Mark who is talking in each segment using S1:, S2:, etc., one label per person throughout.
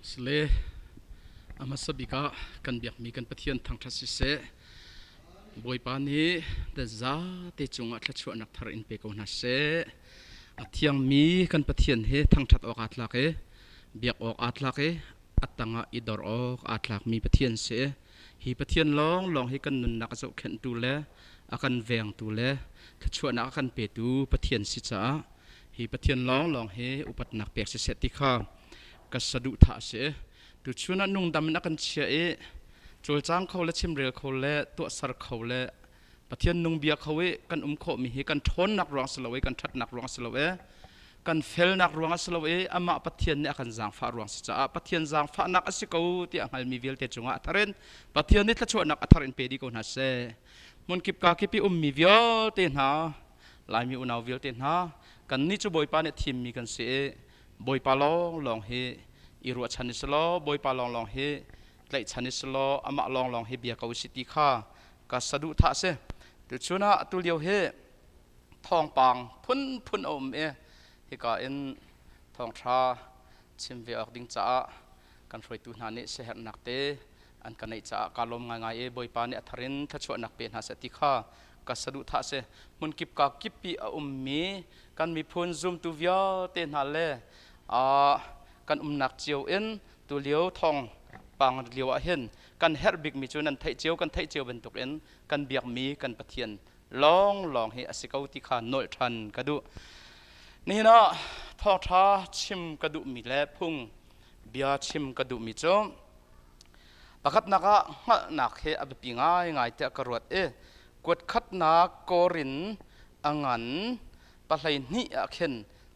S1: Sile a hmasa bik ah kan biakmi kan Pathian thangṭhat siseh, Bawipa nih nan zate cungah thluachuahnak thar in pe ko hna seh. A thiangmi kan Pathian he thangṭhat awk aa tlak i biak awk aa tlak i a tangah i dor awk aa tlakmi Pathian si. Hi Pathian lawnglawng hi kan nunnak a zohkhenhtu le a kan vengtu le thluachuahnak a kan petu Pathian si caah hi Pathian lawnglawng hi upatnak pek siseh ti kha ka saduhthah a si. Tuchun ah nungdam in a kan chiah i cawlcang kho le chimrel kho le tuahser kho le Pathian nung bia kho i kan um khawhmi hi kan ṭhawnnak ruang si lo i kan ṭhatnak ruang si lo i kan felnak ruang a si lo i amah Pathian nih a kan zaangfah ruang si caah Pathian zaangfahnak a si ko tiah hngalmi vialte cungah a thar in Pathian nih thluachuahnak a thar in pe dih ko hna seh. Hmunkip ka kip i ummi vialte hna Laimi unau vialte hna kannih cu Bawipa nih thimmi kan si i Bawipa lawnglawng hi i ruahchan i si law Bawipa lawnglawng hi tlaihchan i si law amah lawnglawng hi bia ko si ti kha ka saduhthah a si. Tuchun ah tulio hi thawngpang phunphun a um i hika in thawngṭha chim ve awk ding caah kan hruaitu hna nih siaherhnak te an ka neih caah kaa lawm ngaingai i Bawipa nih a thar in thluachuahnak pe hna seh ti kha ka saduhthah a si. Hmunkip ka kip i a ummi kan miphun zumtu vialte hna le kan umnak cio in tulio thawngpang lio ah hin kan herh bikmi cu nan theih cio kan theih cio bantukin kan biakmi kan Pathian lawnglawng hi a si ko ti kha nolh ṭhan ka duh. Nihin ah thawngṭha chim ka duhmi le phung bia chim ka duhmi cu pakhatnak ah hngalhnak hi a biapi ngaingai tiah ka ruat i kuatkhatnak Korin a ngan 12 ah khin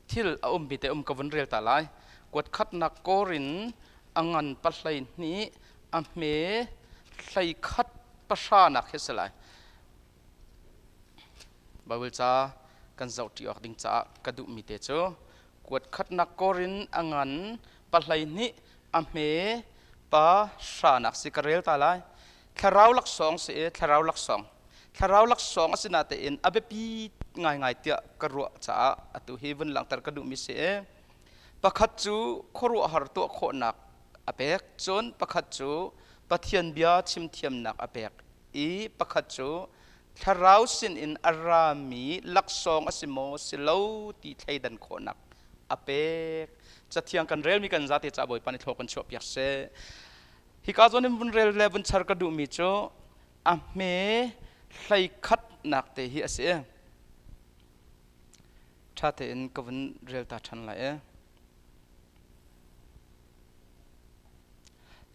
S1: thil a ummi te um ka vun rel ta lai. Kuatkhatnak Korin a ngan 12 a hme 11 pahranak hi si lai. Baibal ca kan zohṭi awk ding caah ka duhmi te cu kuat khatnak Korin a ngan 12 a hme pa hranak si ka rel ta lai. Thlarau laksawng si i thlarau laksawng. Thlarau laksawng a si natein a biapi ngaingai tiah ka ruah caah atu hi vun langhter ka duhmi si i pakhat cu khuaruahhar tuah khawhnak a pek cun pakhat cu Pathian bia chimthiamnak a pek i pakhat cu thlarau sinin a rami laksawng a si maw si lo ti thleidan khawhnak a pek. Cathiang kan relmi kan zate ca Bawipa nih thlaw kan chuahpiak seh. Hika zawn in vun rel le vun char ka duhmi cu a hme hleikhatnak te hi a si. Ṭha tein ka vun rel ta ṭhan lai e.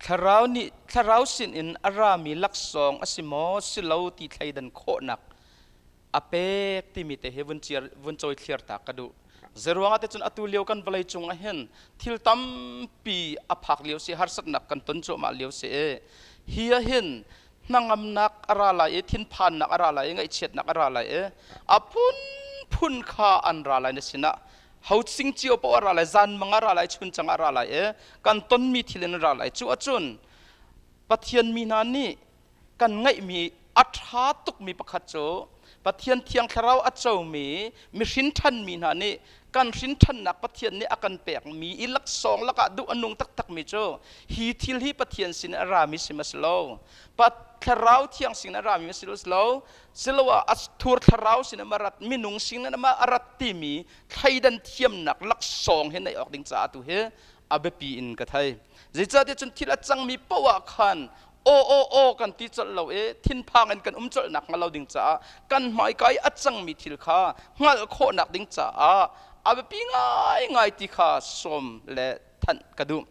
S1: Thlarau nih thlarau sinin a rami laksawng a si maw si lo ti thleidan khawhnak a pek timi te hi vun ciar vun cawi thliar ta ka duh. Zeruangah te cun atu lio kan vawlei cung ah hin thil tampi a phak lio si harsatnak kan ton cuahmah lio si i hi ah hin hnangamnak a ra lai i thinphannak a ra lai i ngaihchiatnak a ra lai i a phunphun kha an ra lai na sinah ho sing cio paoh a ra lai zan mang a ra lai chun chang a ra lai i kan tonmi thil in a ra lai cu ahcun Pathian mi hna nih kan ngeihmi a ṭha tukmi pakhat cu Pathian thiang thlarau a comi mihrin ṭhanmi hna nih kan hrin ṭhannak Pathian nih a kan pekmi i laksawng lakah duh a nung taktakmi cu hi thil hi Pathian sin a rami si ma si lo thlarau thiang sin a rami ma si lo siloah a thur thlarau sin a rat minung sin a a rat timi thleidan thiamnak laksawng hi neih awk ding caah tu hi a biapi in ka thei zeicahtiah cun thil a cangmi poah ah khan aw aw aw kan ti colh lo i thinphang in kan um colh nak hnga lo ding caah kan hmaika i a cangmi thil kha hngalh khawhnak ding caah a biapi ngaingai ti kha sawm le thanh ka duh.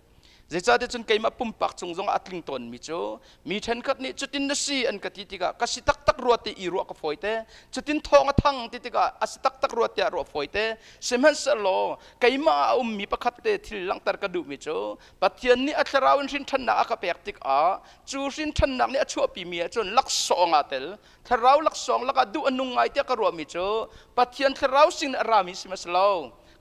S1: Zeicahtiah cun keimah pumpak cung zongah a tling tawnmi cu mi ṭhenkhat nih cutin na si an ka ti tikah ka si taktak rua ti i ruah ka fawi te cutin thawng a thang ti tikah a si taktak rua tiah ruah fawi te sihmanhsehlaw keimah ah a ummi pakhat te thil langhter ka duhmi cu Pathian nih a thlarau in hrinṭhannak a ka pek tikah cu hrinṭhannak nih a chuahpimi ahcun laksawng aa tel thlarau laksawng lakah duh a nung ngai tiah ka ruahmi cu Pathian thlarau sin a rami si ma si lo.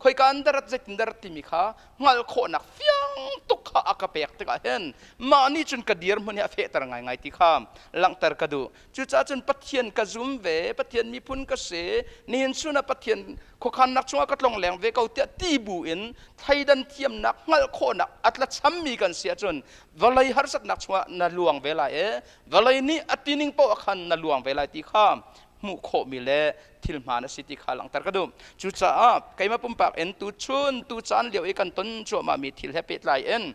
S1: Khoika an darat zeitin darat timi kha hngalh khawhnak fiang tuk kha a ka pek tikah hin mah nih cun ka dirhmun hi a fehter ngaingai ti kha langhter ka duh. Cucaah cun Pathian ka zum ve, Pathian miphun ka si, nihin chun ah Pathian khuakhannak chungah ka tlong leng ve ko tiah ti bu in thleidan thiamnak hngalh khawhnak a tlachammi kan si ahcun vawlei harsatnak chungah na luang ve lai i vawlei nih a tining paoh ah khan na luang ve lai ti kha hmuh khawhmi le thil hmaan a si ti kha langhter ka duh. Cucaah keimah pumpak in tuchun tu caan lio i kan ton cuahmahmi thil he pehtlai in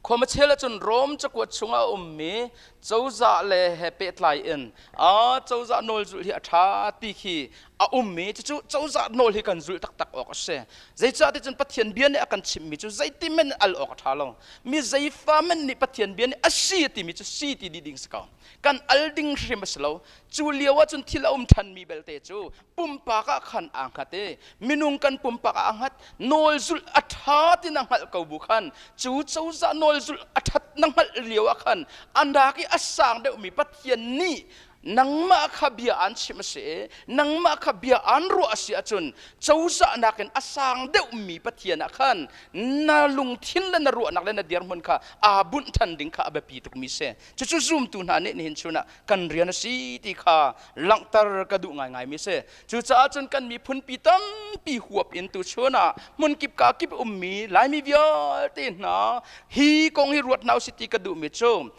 S1: Khuamachel ahcun Rom cakuat chungah a ummi cozah le he pehtlai in a cozah nawl zulh hi a ṭha ti khi a ummi cucu cozah nawl hi kan zulh taktak awk a si. Zeicah ti cun Pathian bia nih a kan chimhmi cu zeitimen al awk a ṭha lo. Mi zeifa men nih Pathian bia nih a si a timi cu si ti dih ding si ko. Kan al ding hrim a si lo. Cu lio ahcun thil a um ṭhanmi belte cu pumpak ah khan aa hngat i minung kan pumpak ah aa hngat nawl zulh a ṭha ti na hngalh ko bu khan cu cozah nawl zulh a ṭhat na hngalh lio ah khan an rak i a sang deuhmi Pathian nih nangmah kha bia aan chimh a si i nangmah kha bia aan ruah a si ahcun cozah nakin a sang deuhmi Pathian ah khan na lungthin le na ruahnak le na dirhmun kha aa bunh ṭhan ding kha a biapi tukmi si. Cucu zumtu hna nih nihin chun ah kan rian a si ti kha langhter ka duh ngaingaimi a si. Cucaah cun kan miphunpi tampi huap in tuchun ah hmunkip ka kip ummi Laimi vialte hna hi kong hi ruat hna usih ti ka duhmi cu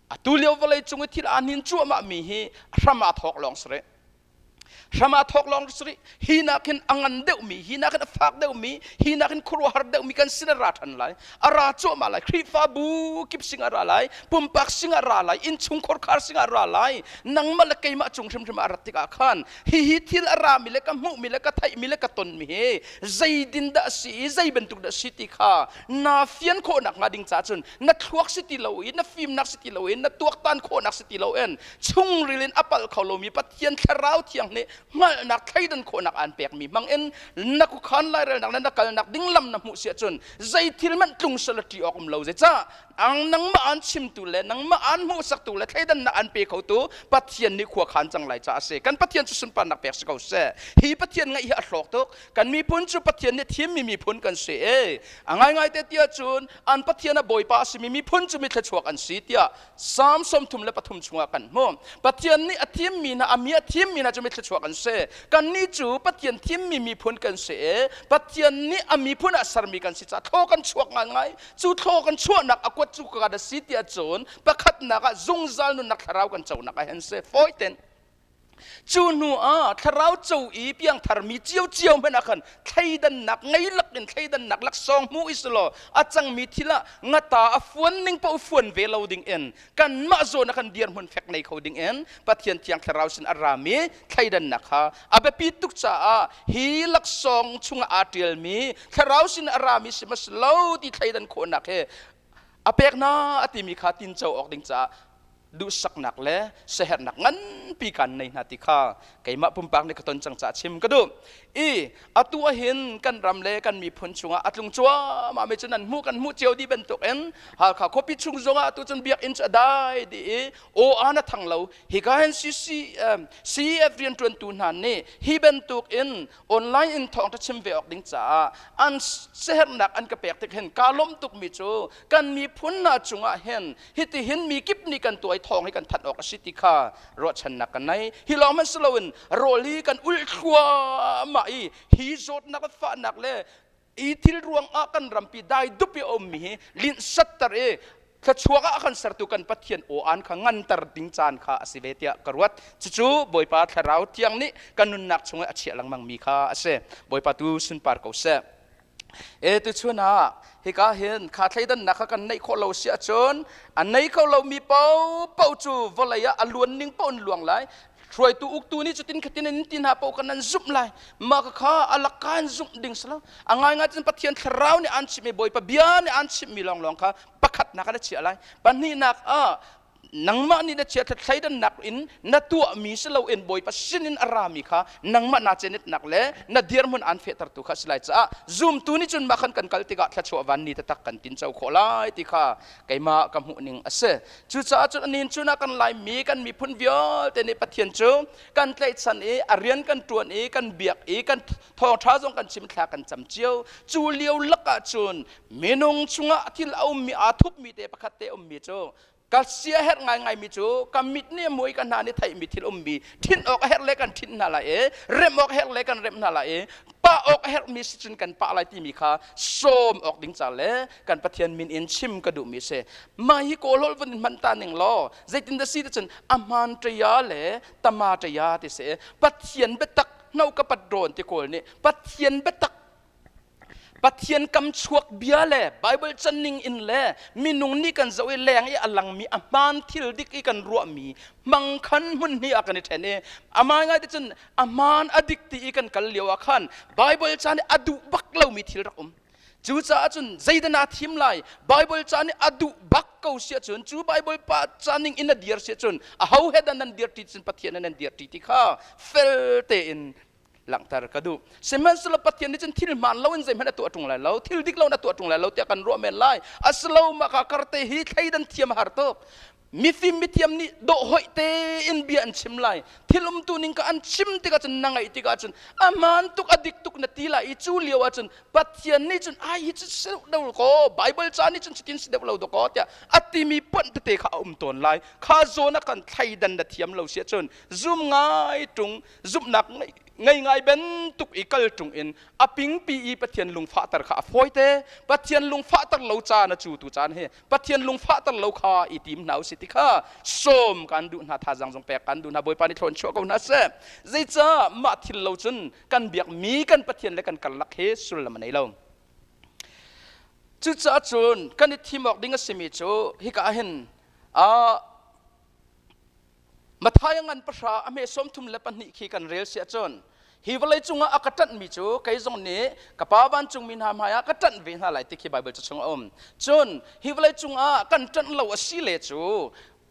S1: atu lio vawlei cung i thil aa hnin cuahmahmi hi hram aa thawk lawng si rih. Hram aa thawk lawng si rih. Hi nakin a ngan deuhmi, hi nakin a fak deuhmi, hi nakin khuaruahhar deuhmi kan sin a ra ṭhan lai. A ra cuahmah lai. Khrihfabu kip singah ra lai, pumpak singah ra lai, innchungkhar khar singah ra lai. Nangmah le keimah cung hrimhrim ah rat tikah khan hihi thil a rami le ka hmuhmi le ka theihmi le ka tonmi hi zeidin dah a si i zei bantuk dah a si ti kha naa fian khawh nakhnga ding caah cun na thluak si ti lo i na fimnak si ti lo in na tuaktan khawhnak si ti lo in chungril in a palh kho lomi Pathian Thlarau Thiang nih hngalhnak thleidan khawhnak aan pekmi hmang in na khuakhan lairelnak le na kalnak ding lam na hmuh si ahcun zei thil hmanh tlung sal ṭi awk um lo zeicah ang nangmah aan chimtu le nangmah aan hmuhsaktu le thleidannak aan pe khotu Pathian nih khua khan cang lai caah a si kan Pathian cu sunparnak pek si ko seh hi Pathian ngaih hi a hlawk tuk kan miphun cu Pathian nih thimmi miphun kan si e a ngaingai te tiah cun an Pathian a Bawipa a simi miphun cu mi thluachuak an si tiah Psalm 33 chungah kan hmuh. Pathian nih a thimmi hna, a mi a thimmi hna cu mi thluachuak an si. Kannih cu Pathian thimmi miphun kan si i Pathian nih a miphun ah sermi kan si caah thlaw kan chuak ngaingai. Cu thlaw kan chuahnak a kuat cu ka a si tiah cun pakhatnak ah zungzal nunnak thlarau kan conak ah hin si. Fawi ten. Cu hnu ah thlarau co i piangtharmi ciocio hmanh ah khan thleidannak ngei lak in thleidannak laksawng hmu i selaw a cangmi thil ah ngata a fuan ning paoh fuan ve lo ding in kanmah zawn ah khan dirhmun fek nei kho ding in Pathian Thiang Thlarau sin a rami thleidannak kha a biapi tuk caah hi laksawng chungah aa ṭialmi thlarau sin a rami si mas lo ti thleidan khawhnak he a pek hna a timi kha tinco awk ding caah duhsaknak le siaherhnak nganpi kan nei hna ti kha keimah pumpak nih ka ton cang caah chim ka duh i atu ahhin kan ram le kan miphun chungah a tlung cuahmah mi cu nan hmuh kan hmuh cio dih bantuk in Halkha khuapi chung zongah atu cun biakinn cu a dai dih i aw aan a thang lo hika hin CC CEF rianṭuantu hna nih hi bantuk in online in thawngṭha chim ve awk ding caah an siaherhnak an ka pek tik hin kaa lawmh tukmi cu kan miphun hna cungah hin hitihin mi kip nih kan tuai thawng hi kan thanh awk a si ti kha ruahchannak kan nei hi lawng hmanh si loin rawl hi kan ulh thluahmah i hi zawtnak le fahnak le i thil ruang ah kan rampi dai dup i a ummi hi linhsatter i thluachuak ah a kan sertu kan Pathian aw aan kha nganter ding caan kha a si ve tiah ka ruat cucu Bawipa Thlarau Thiang nih kan nunnak chungah a chiah lengmang mi kha a si Bawipa tu sunpar ko seh E tuchun ah hika hin kha thleidannak kha kan neih khawh lo si ahcun a nei kho lomi paohpaoh cu vawlei ah a luan ning paoh in luang lai hruaitu uktu nih cutin khatin in ti hna paoh kan an zumh lai mah kha a lakka in zumh ding si lo a ngaingai cun Pathian thlarau nih an chimhmi Bawipa bia nih an chimhmi lawnglawng kha pakhatnak ah na chiah lai pahnihnak ah. Nangmah nih na chiathat thleidannak in na tuahmi si loin Bawipa sinin a rami kha nangmah naa cenetnak le na dirhmun aan fehtertu kha a si lai caah zumtu nih cun mah khan kan kal tikah thluachuah vanni taktak kan tinco khawh lai ti kha keimah ka hmuh ning a si. Cucaah cun anin cun ah kan Laimi kan miphun vialte nih Pathian cu kan tlaihchan i a rian kan ṭuan i kan biak i kan thawngṭha zong kan chim thla kan cam cio. Cu lio lakah cun minung chungah thil a ummi aa thupmi te pakhat te ummi cu ka sia herh ngaingaimi cu ka mit nih a mui ka hna nih theihmi thil ummi ṭhinh awk a herh le kan ṭhinh hna lai i remh awk a herh le kan remh hna lai i pah awk a herhmi si cun kan pah lai timi kha sawm awk ding ca le kan Pathian min in chim ka duhmi si. Mah hi kawl holh vun in hman ta ning law zeitin dah si cun a hmaan ṭaya le tama ṭaya ti si. Pathian biatak hno ka pat rawn ti kawl nih Pathian biatak Pathian kam chuak bia le Bible canning in le minung nih kan zoh i leng i a langmi a hmaan thil dik i kan ruahmi hmang khan hmun hnih ah kan i ṭhen i a ngai te cun a hmaan a dik ti i kan kal lio ah khan Bible ca nih a duh bak lomi thil rak um. Cucaah cun zeidah naa thim lai? Bible ca nih a duh bak ko si ahcun cu Bible pa ca ning in a dir si ahcun aho he dah nan dir ṭi cun Pathian he nan dir ṭi ti kha fel tein langhter ka duh. Sihmanhsehlaw Pathian nih cun thil hmaan loin zeihmanh a tuah ṭung lai lo, thil dik loin a tuah ṭung lai lo tiah kan ruah men lai. Asilo mah ka karte hi thleidan thiam a har tuk. Mifim mithiam nih dawhhoih tein bia an chim lai. Thil umtu ning ka an chim tikah cun na ngaih tikah cun a hmaan tuk a dik tuk na ti lai i cu lio ah cun Pathian nih cun ai hi cu si deuh ko Bible ca nih cun cutin si deuh lo dawkaw tiah a timi ponh tete kha a um tawn lai. Kha zawn ah kan thleidan na thiam lo si ahcun zum ngai ṭung zumhnak ngei ngai bantuk i kal ṭung in a pingpi i Pathian lungfahter kha a fawite. Pathian lungfahter lo caan a cu tu caan hi Pathian lungfahter lo kha i tim hna usih ti kha sawm kan duh hna thazaang zong pek kan duh hna. Bawipa nih thlawn chuah ko hna seh. Zeicah mah thil lo cun kan biakmi kan Pathian le kan karlak hi sullam a nei lo. Cucaah cun kan i thim awk ding a simi cu hika ah hin Matthai ngan pahra a hme 32 khi kan rel si ahcun hi vawlei cungah a ka ṭanhmi cu kei zong nih ka Pa vancungmi hna hmaiah ka ṭanh ve hna lai ti khi Baibal ca chung a um. Cun hi vawlei cungah kan ṭanh lo a si le cu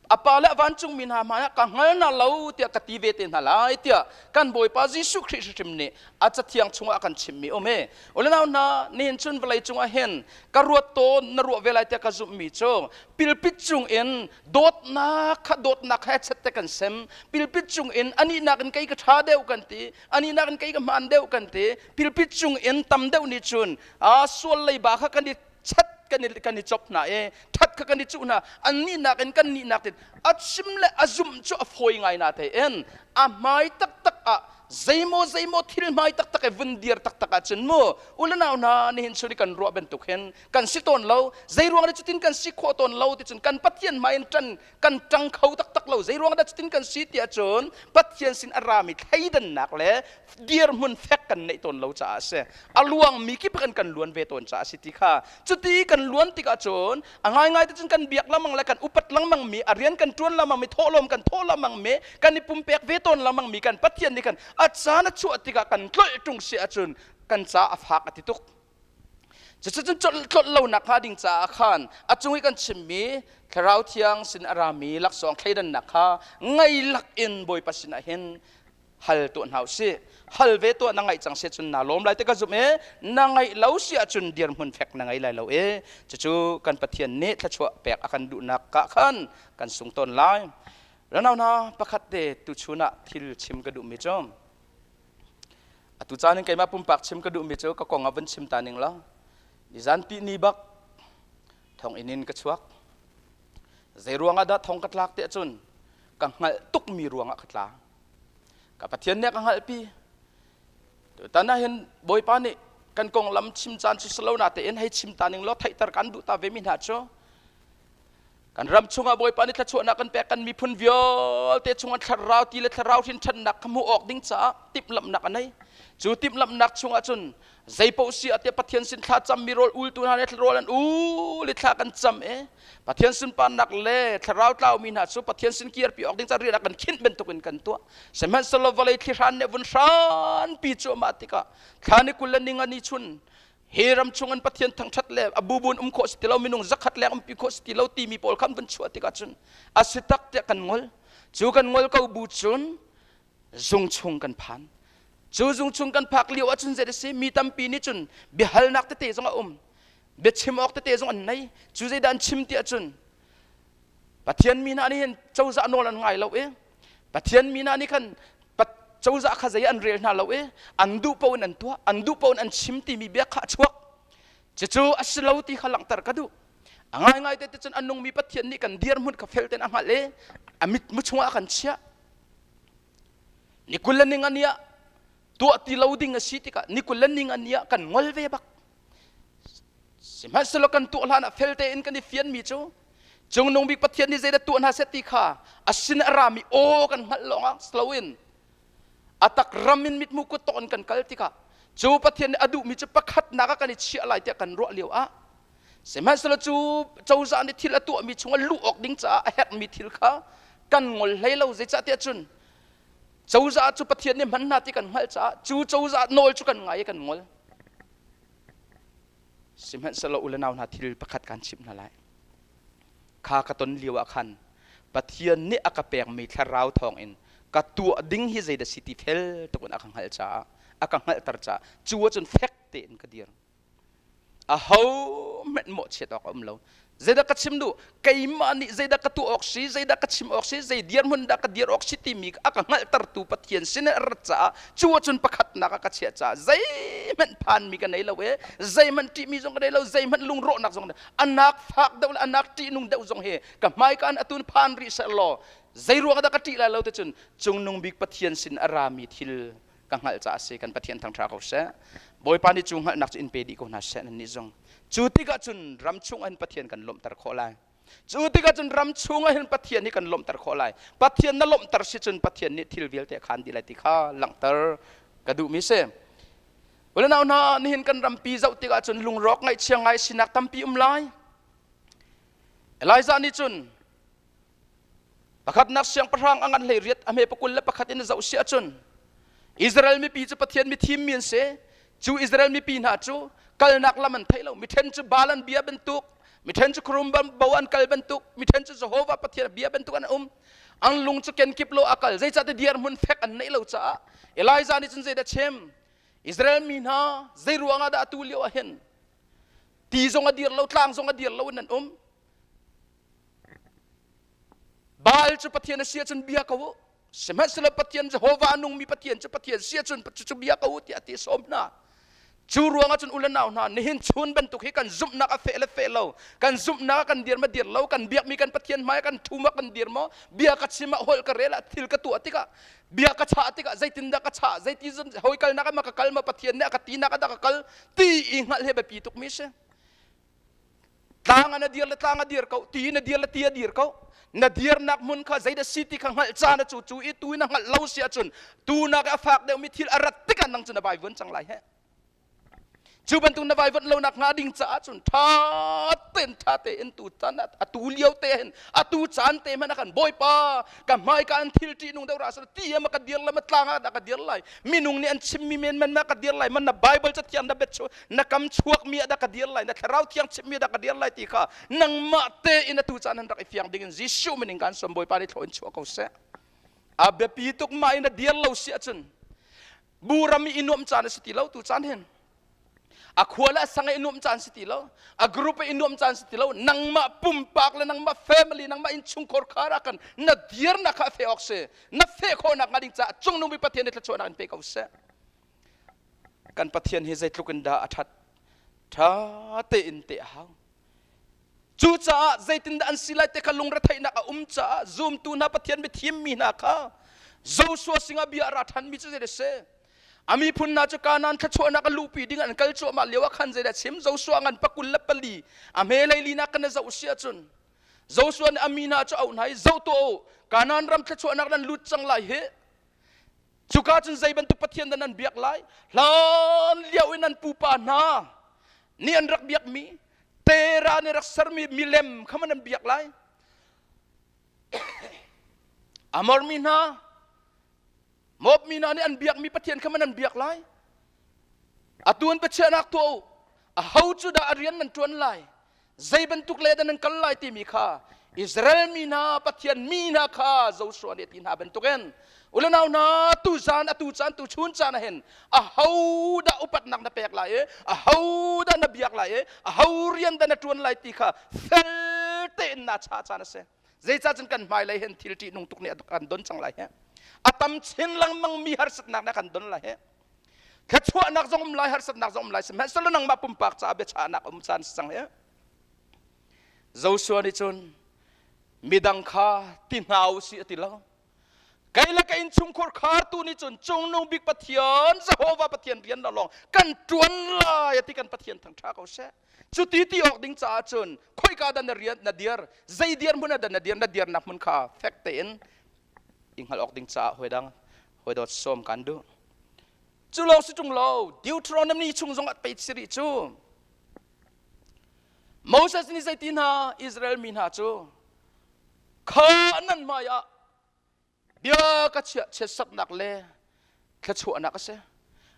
S1: a pa le a vancungmi hna hmaiah ka hngal hna lo tiah ka ti ve te hna lai tiah kan Bawipa Jesuh Khrih hrimhrim nih a cathiang chungah a kan chimmi um hi. Ulenau hna, nihin cun vawlei cungah hin ka ruat tawn na ruah ve lai tiah ka zumhmi cu pilpit cungin dawtnak kha dawtnak he chet te kan sem. Pilpit cung in anih nakin kei ka ṭha deuh kan ti, anih nakin kei ka hmaan deuh kan ti. Pilpit cung in tam deuh nih cun a sual leiba kha kan i chat kan i kan i chop hna i ṭhat kha kan i cuh hna. Annih nakin kan nih nakin a chim le a zumh cu a fawi ngai na tein a hmai taktak ah zeimaw zeimaw thil hmai taktak i vun dir taktak ahcun mu ulenau hna nihin chun i kan ruah bantuk hin kan si tawn lo. Zei ruang dah cutin kan si khawh tawn lo ti cun kan Pathian hmai in ṭan kan ṭang kho taktak lo. Zei ruang dah cutin kan si ti ahcun Pathian sin a rami thleidannak le dirhmun fek kan neih tawn lo caah a si. A luangmi kip kan kan luan ve tawn caah a si ti kha. Cuti kan luan tikah cun a ngaingai te cun kan biak lengmang le kan upat lengmang mi, a rian kan ṭuan lengmang mi, thawhlawm kan thawh lengmang mi, kan i pumpek ve tawn lengmang mi kan Pathian nih kan a caan a chuah tikah kan tlolh ṭung si ahcun kan ca a fak a ti tuk. Cucu cun tlolh lonak hnga ding caah khan a cung i kan chimmi Thlarau Thiang sin a rami laksawng thleidannak kha ngei lak in Bawipa sinah hin hal tuah hna usih. Hal ve tuah na ngaih cang si cun naa lawm lai ti ka zumh i na ngaih lo si ahcun dirhmun fek na ngei lai lo i cucu kan Pathian nih thluachuah pek a kan duhnak ah khan kan sung tawn lai. Ranau hna pakhat te tuchun ah thil chim ka duhmi cu Atu caan in keimah pumpak chim ka duhmi cu ka kong ah vun chim ta ning law nizan ti ni bak thonginn in ka chuak. Zei ruangah dah thong ka tlak tiah cun ka hngalh tukmi ruangah ka tla. Ka Pathian nih a ka hngalhpi. Tutan ah hin Bawipa nih kan konglam chim caan cu si lo natein hei chim ta ning law theihter kan duh ta ve mi hna cu Kan ram chungah Bawipa nih thluachuahnak kan pek kan miphun vialte chungah thlarau ti le thlarau hrinṭhannak kha hmuh awk ding caah timhlamhnak a nei. Cu timhlamhnak chungah cun zeipaoh si ah tiah Pathian sin thla cammi rawl ultu hna nih rawl an ul i thla kan cam i Pathian sunparnak le thlarau tlaumi hna cu Pathian sin kirpi awk ding caah rian a kan khinh bantukin kan tuah. Sihmanhsehlaw vawlei thli hran nih vun hranpi cuahmah tikah thla ni 20 le ni nga ni chun. Hi ram chung an Pathian thangṭhat le a bubun um khawh si ti lo, minung zakhat leng umpi khawh si ti lo timi pawl kha an vun chuah tikah cun a si tak tiah kan ngol. Cu kan ngol ko bu cun zung chung kan phan. Cu zung chung kan phak lio ahcun zei a si mi tampi nih cun biahalnak tete zong a um. Biachim awk tete zong an nei. Cu zeidah an chim ti ahcun Pathian mi hna nih hin cozah nawl an ngai lo i Pathian mi hna nih khan cozah kha zei an rel hna lo i an duh paoh in an tuah an duh paoh in an chim timi bia kha a chuak. Cucu a si lo ti kha langhter ka duh. A ngaingai te cun a nungmi Pathian nih kan dirhmun kha fel tein a hngalh i a mitmu chungah a kan chiah. Ni 20 le ninga ni ah tuah ti lo ding a si tikah ni 20 le ninga ni ah kan ngol ve bak. Sihmanhsehlaw kan tuah hlan ah fel tein kan i fianmi cu Cungnung bik Pathian nih zeidah tuah hna seh ti kha a sin a rami aw kan hngalh lawngah si loin a tak ram in mithmu kut tawk in kan kal tikah cu Pathian nih a duhmi cu pakhatnak ah kan i chiah lai tiah kan ruah lio ah sihmanhsehlaw cu cozah nih thil a tuahmi chungah luh awk ding caah a herhmi thil kha kan ngol hlei lo. Zeicahtiah cun cozah cu Pathian nih hman hna ti kan hngalh caah cu cozah nawl cu kan ngai i kan ngol. Sihmanhsehlaw u le nau hna thil pakhat kaan chimh hna lai. Kha ka ton lio ah khan Pathian nih a ka pekmi thlarau thawngin ka tuah ding hi zeidah si ti fel tuk in a ka hngalh caah a ka hngalhter caah cu ahcun fek tein ka dir. Aho hmanh mawhchiat awk a um lo. Zeidah ka chim duh? Keimah nih zeidah ka tuah awk si, zeidah ka chim awk si, zei dirhmun dah ka dir awk si timi a ka hngalhtertu Pathian sin a rat caah cu ahcun pakhatnak ah ka chiah caah zeihmanh phanmi ka nei lo i zeihmanh ṭihmi zong ka nei lo, zeihmanh lungrawhnak zong a nak fak deuh le a nak ṭihnung deuh zong hi ka hmaika in atun phan rih seh law zei ruang dah ka ṭih lai lo ti cun cungnung bik Pathian sin a rami thil ka hngalh caah a si. Kan Pathian thangṭha ko seh. Bawipa nih cu hngalhnak cu in pe dih ko hna seh nannih zong. Cu tikah cun ram chung ah hin Pathian kan lawmhter khawh lai. Cu tikah cun ram chung ah hin Pathian hi kan lawmhter khawh lai. Pathian na lawmhter si cun Pathian nih thil vialte a khaan dih lai ti kha langhter ka duhmi si. Ulenau hna, nihin kan rampi zoh tikah cun lungrawk ngaihchia ngai sinak tampi um lai. Elijah nih cun Pakhatnak siangpahrang a ngan hlei riat a hme pakul le pakhat in a zoh si ahcun Israel mipi cu Pathian mithim mi an si. Cu Israel mipi hna cu kalnak lam an thei lo. Mi ṭhen cu Baal an bia bantuk, mi ṭhen cu khuarum bo an kal bantuk, mi ṭhen cu Jehovah Pathian bia bantuk an um. An lung cu kenkip lo a kal. Zeicahtiah dirhmun fek an neih lo caah Elijah nih cun zeidah chim? Israel mi hna zei ruangah dah atu lio ah hin ti zong a dir lo, tlang zong a dir lo in an um. Baal cu Pathian a si ahcun bia ko u. Sihmanhsehlaw Pathian Jehovah a nungmi Pathian cu Pathian si ahcun cucu bia ko u tiah a ti sawm hna. Cu ruangah cun u le nau hna nihin chun bantuk hi kan zumhnak a feh le feh lo, kan zumhnak ah kan dir ma dir lo, kan biakmi kan Pathian hmai ah kan ṭhu ma kan dir maw, bia ka chim ah holh ka rel ah thil ka tuah tikah bia ka chah tikah zeitindah ka chah, zeiti hawi kalnak ah ma ka kal ma Pathian nih a ka tinak ah dah ka kal ti i hngalh hi biapi tukmi si. Tlang ah na dir le tlang a dir ko, ti na dir le ti a dir ko. Na dirnak hmun kha zeidah si ti kha hngalh caan a cu cu i tu na hngalh lo si ahcun tu nak a fak deuhmi thil a rat tikah nang cu na vaivuan cang lai he. Cu bantuk na vaivuanh lo nak hnga ding caah cun ṭha tein ṭha tein tu caan atu lio te hin atu caan te hmanh ah khan Bawipa ka hmaika an thil ṭihnung deuh ra seh ti ma ka dir la ma tlang ah dah ka dir lai minung nih an chimmi menmen ma ka dir lai man na Bible cathiang na bet chu na kam chuakmi ah dah ka dir lai na thlarau thiang chimmi ah dah ka dir lai ti kha nangmah tein atu caan han rak i fiang ding in Jesuh min in kan sawm Bawipa nih thlaw in chuah ko seh a biapi tuk mah in a dir lo si ahcun bu ram i nuamh caan a si ti lo tu caan hin a khua le a sang i nuamh caan si ti lo a group i nuamh caan si ti lo nangmah pumpak le nangmah family nangmah innchungkhar khar ah kan na dirnak kha a fe awk si na fe khawhnak hnga ding caah cungnung bi Pathian nih thluachuahnak in pe ko seh Kan Pathian hi zeitluk in dah a ṭhat ṭha tein teh a hau. Cucaah zeitindah an si lai ti kha lungretheihnak a um caah zumtu hna Pathian mithim mi hna kha Joshua singah bia a ra ṭhanmi cu zeidah a si? A miphun hna cu Kanaan thluachuahnak a luhpi ding an kal cuahmah lio ah khan zeidah a chim? Joshua ngan pakul le pali a hme hlei linak kan zoh si ahcun Joshua nih a mi hna cu a auh hna i zoh tuah u Kanaan ram thluachuahnak nan lut cang lai hi Cuka cun zei bantuk Pathian dah nan biak lai? Hlan lio in nan pupa hna nih an rak biakmi Tera nih rak sermi milem kha man nan biak lai? Amor mi hna, Moab mi hna nih an biakmi Pathian kha man nan biak lai? Atu an biachiahnak tuah u. Aho cu dah a rian nan ṭuan lai? Zei bantuk le dah nan kal lai timi kha Israel mi hna Pathian mi hna kha Joshua nih a ti hna bantukin ulenau hna tu zan atu caan tu chun caan ah hin aho dah upatnak na pek lai i aho dah na biak lai i aho rian dah na ṭuan lai ti kha fel tein naa chah caan a si. Zeicah cun kan hmailei hin thil ṭihnung tuk nih a kan don cang lai hi. A tam chin lengmang mi harsatnak nih a kan don lai hi. Thluachuahnak zong um lai, harsatnak zong um lai, sihmanhsehlaw nangmah pumpak caah biachahnak um caan si cang hi. Joshua nih cun midang kha ti hna u sih a ti lo. Kei le ka innchungkhar khartu nih cun Cungnung Bik Pathian Jehovah Pathian rian lawng kan ṭuan lai a ti kan Pathian thangṭha ko seh. Cuti ti awk ding caah cun khoika dah na rian na dir, zei dirhmun ah dah na dir, na dirnak hmun kha fek tein i hngalh awk ding caah hawi dang hawi dawt sawm kan duh. Cu lawng si ṭung lo, Deuteronomy chung zong ah pei si rih cu. Moses nih zeiti hna Israel mi hna cu kha nan hmai ah bia ka chiah chiatsaknak le thluachuahnak a si.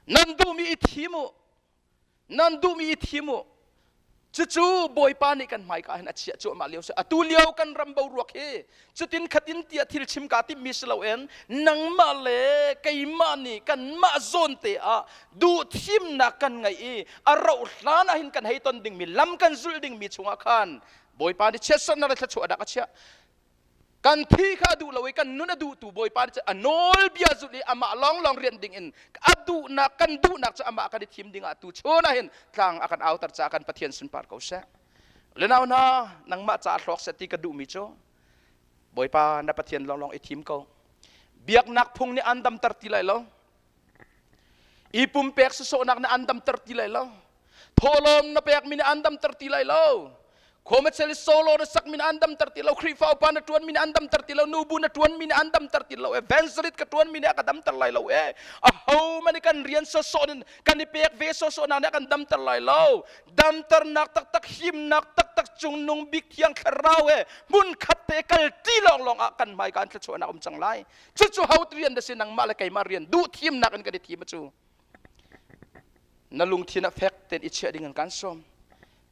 S1: Nan duhmi i thim u. Nan duhmi i thim u. Cucu Bawipa nih kan hmaika hin a chiah cuahmah lio si. Atu lio kan ram boruak hi cutin khatin tiah thil chim kaa timhmi si loin nangmah le keimah nih kanmah zawn te ah duh thimnak kan ngeih i a rauh hlan ah hin kan hei ton dingmi lam kan zulh dingmi chungah khan Bawipa nih chiatsernak le thluachuahnak a chiah. Kan thi kha a duh lo i kan nun a duhtu Bawipa nih a nawlbia zulh i amah lawnglawng rian ding in a duhnak kan duhnak cu amah kan i thim ding ah tu chun ah hin tlang a kan auter caah kan Pathian sunpar ko seh. Lenau hna nangmah caah hlawk seh ti ka duhmi cu Bawipa na Pathian lawnglawng i thim ko. Biaknak phung nih an damter ti lai lo. I pumpek sawsawhnak nih an damter ti lai lo. Thawhlawm na pekmi nih an damter ti lai lo. Khuamachel solo na sakmi nih an damter ti lo. Khrihfa upa na ṭuanmi nih an damter ti lo. Nubu na ṭuanmi nih an damter ti lo. Evangelist ka ṭuanmi nih a ka damter lai lo. E aho man kan rian sawsawh in kan i pek ve sawsawhnak nih a kan damter lai lo. Damternak taktak himnak taktak cungnung bik thiang thlarau he hmun khat te kal ṭi lawnglawng ah kan hmai kan thluachuahnak um cang lai. Cucu ho rian da si nangmah le keimah rian duh thimnak in kan i thim cu. Na lungthin ah fek tein i chiah ding an kan sawm.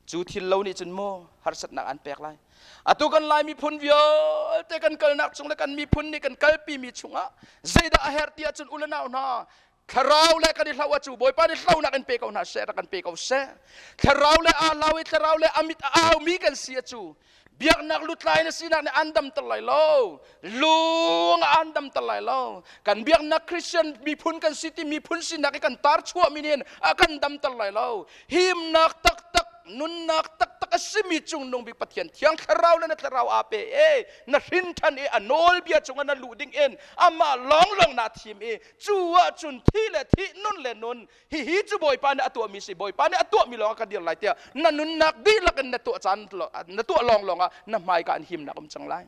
S1: Cu thil lo nih cun maw harsatnak an pek lai. Atu kan Lai miphun vialte kan kalnak chung le kan miphun nih kan kalpi mi chungah zeidah a herh ti ahcun u le nau hna thlarau le kan i hloh acu Bawipa nih hlonak in pe ko hna seh rak kan pe ko seh thlarau le aa lau i thlarau le a mit a au mi kan si acu biaknak lutlai na sinak nih an damter lai lo lung an damter lai lo kan biaknak Christian miphun kan si ti miphun sinak i kan tar chuahmi nih a kan damter lai lo himnak taktak nunnak taktak a simi cungnung bik Pathian thiang thlarau le na thlarau aa pe e na hrin ṭhan i a nawlbia cungah na luh ding in amah lawnglawng naa thim i cu ahcun thi le thih nun le nun hihi cu Bawipa nih a tuahmi si Bawipa nih a tuahmi lawng ah ka dir lai tiah na nunnak dihlak in na tuah caan na tuah lawnglawng ah na hmaika an himnak um cang lai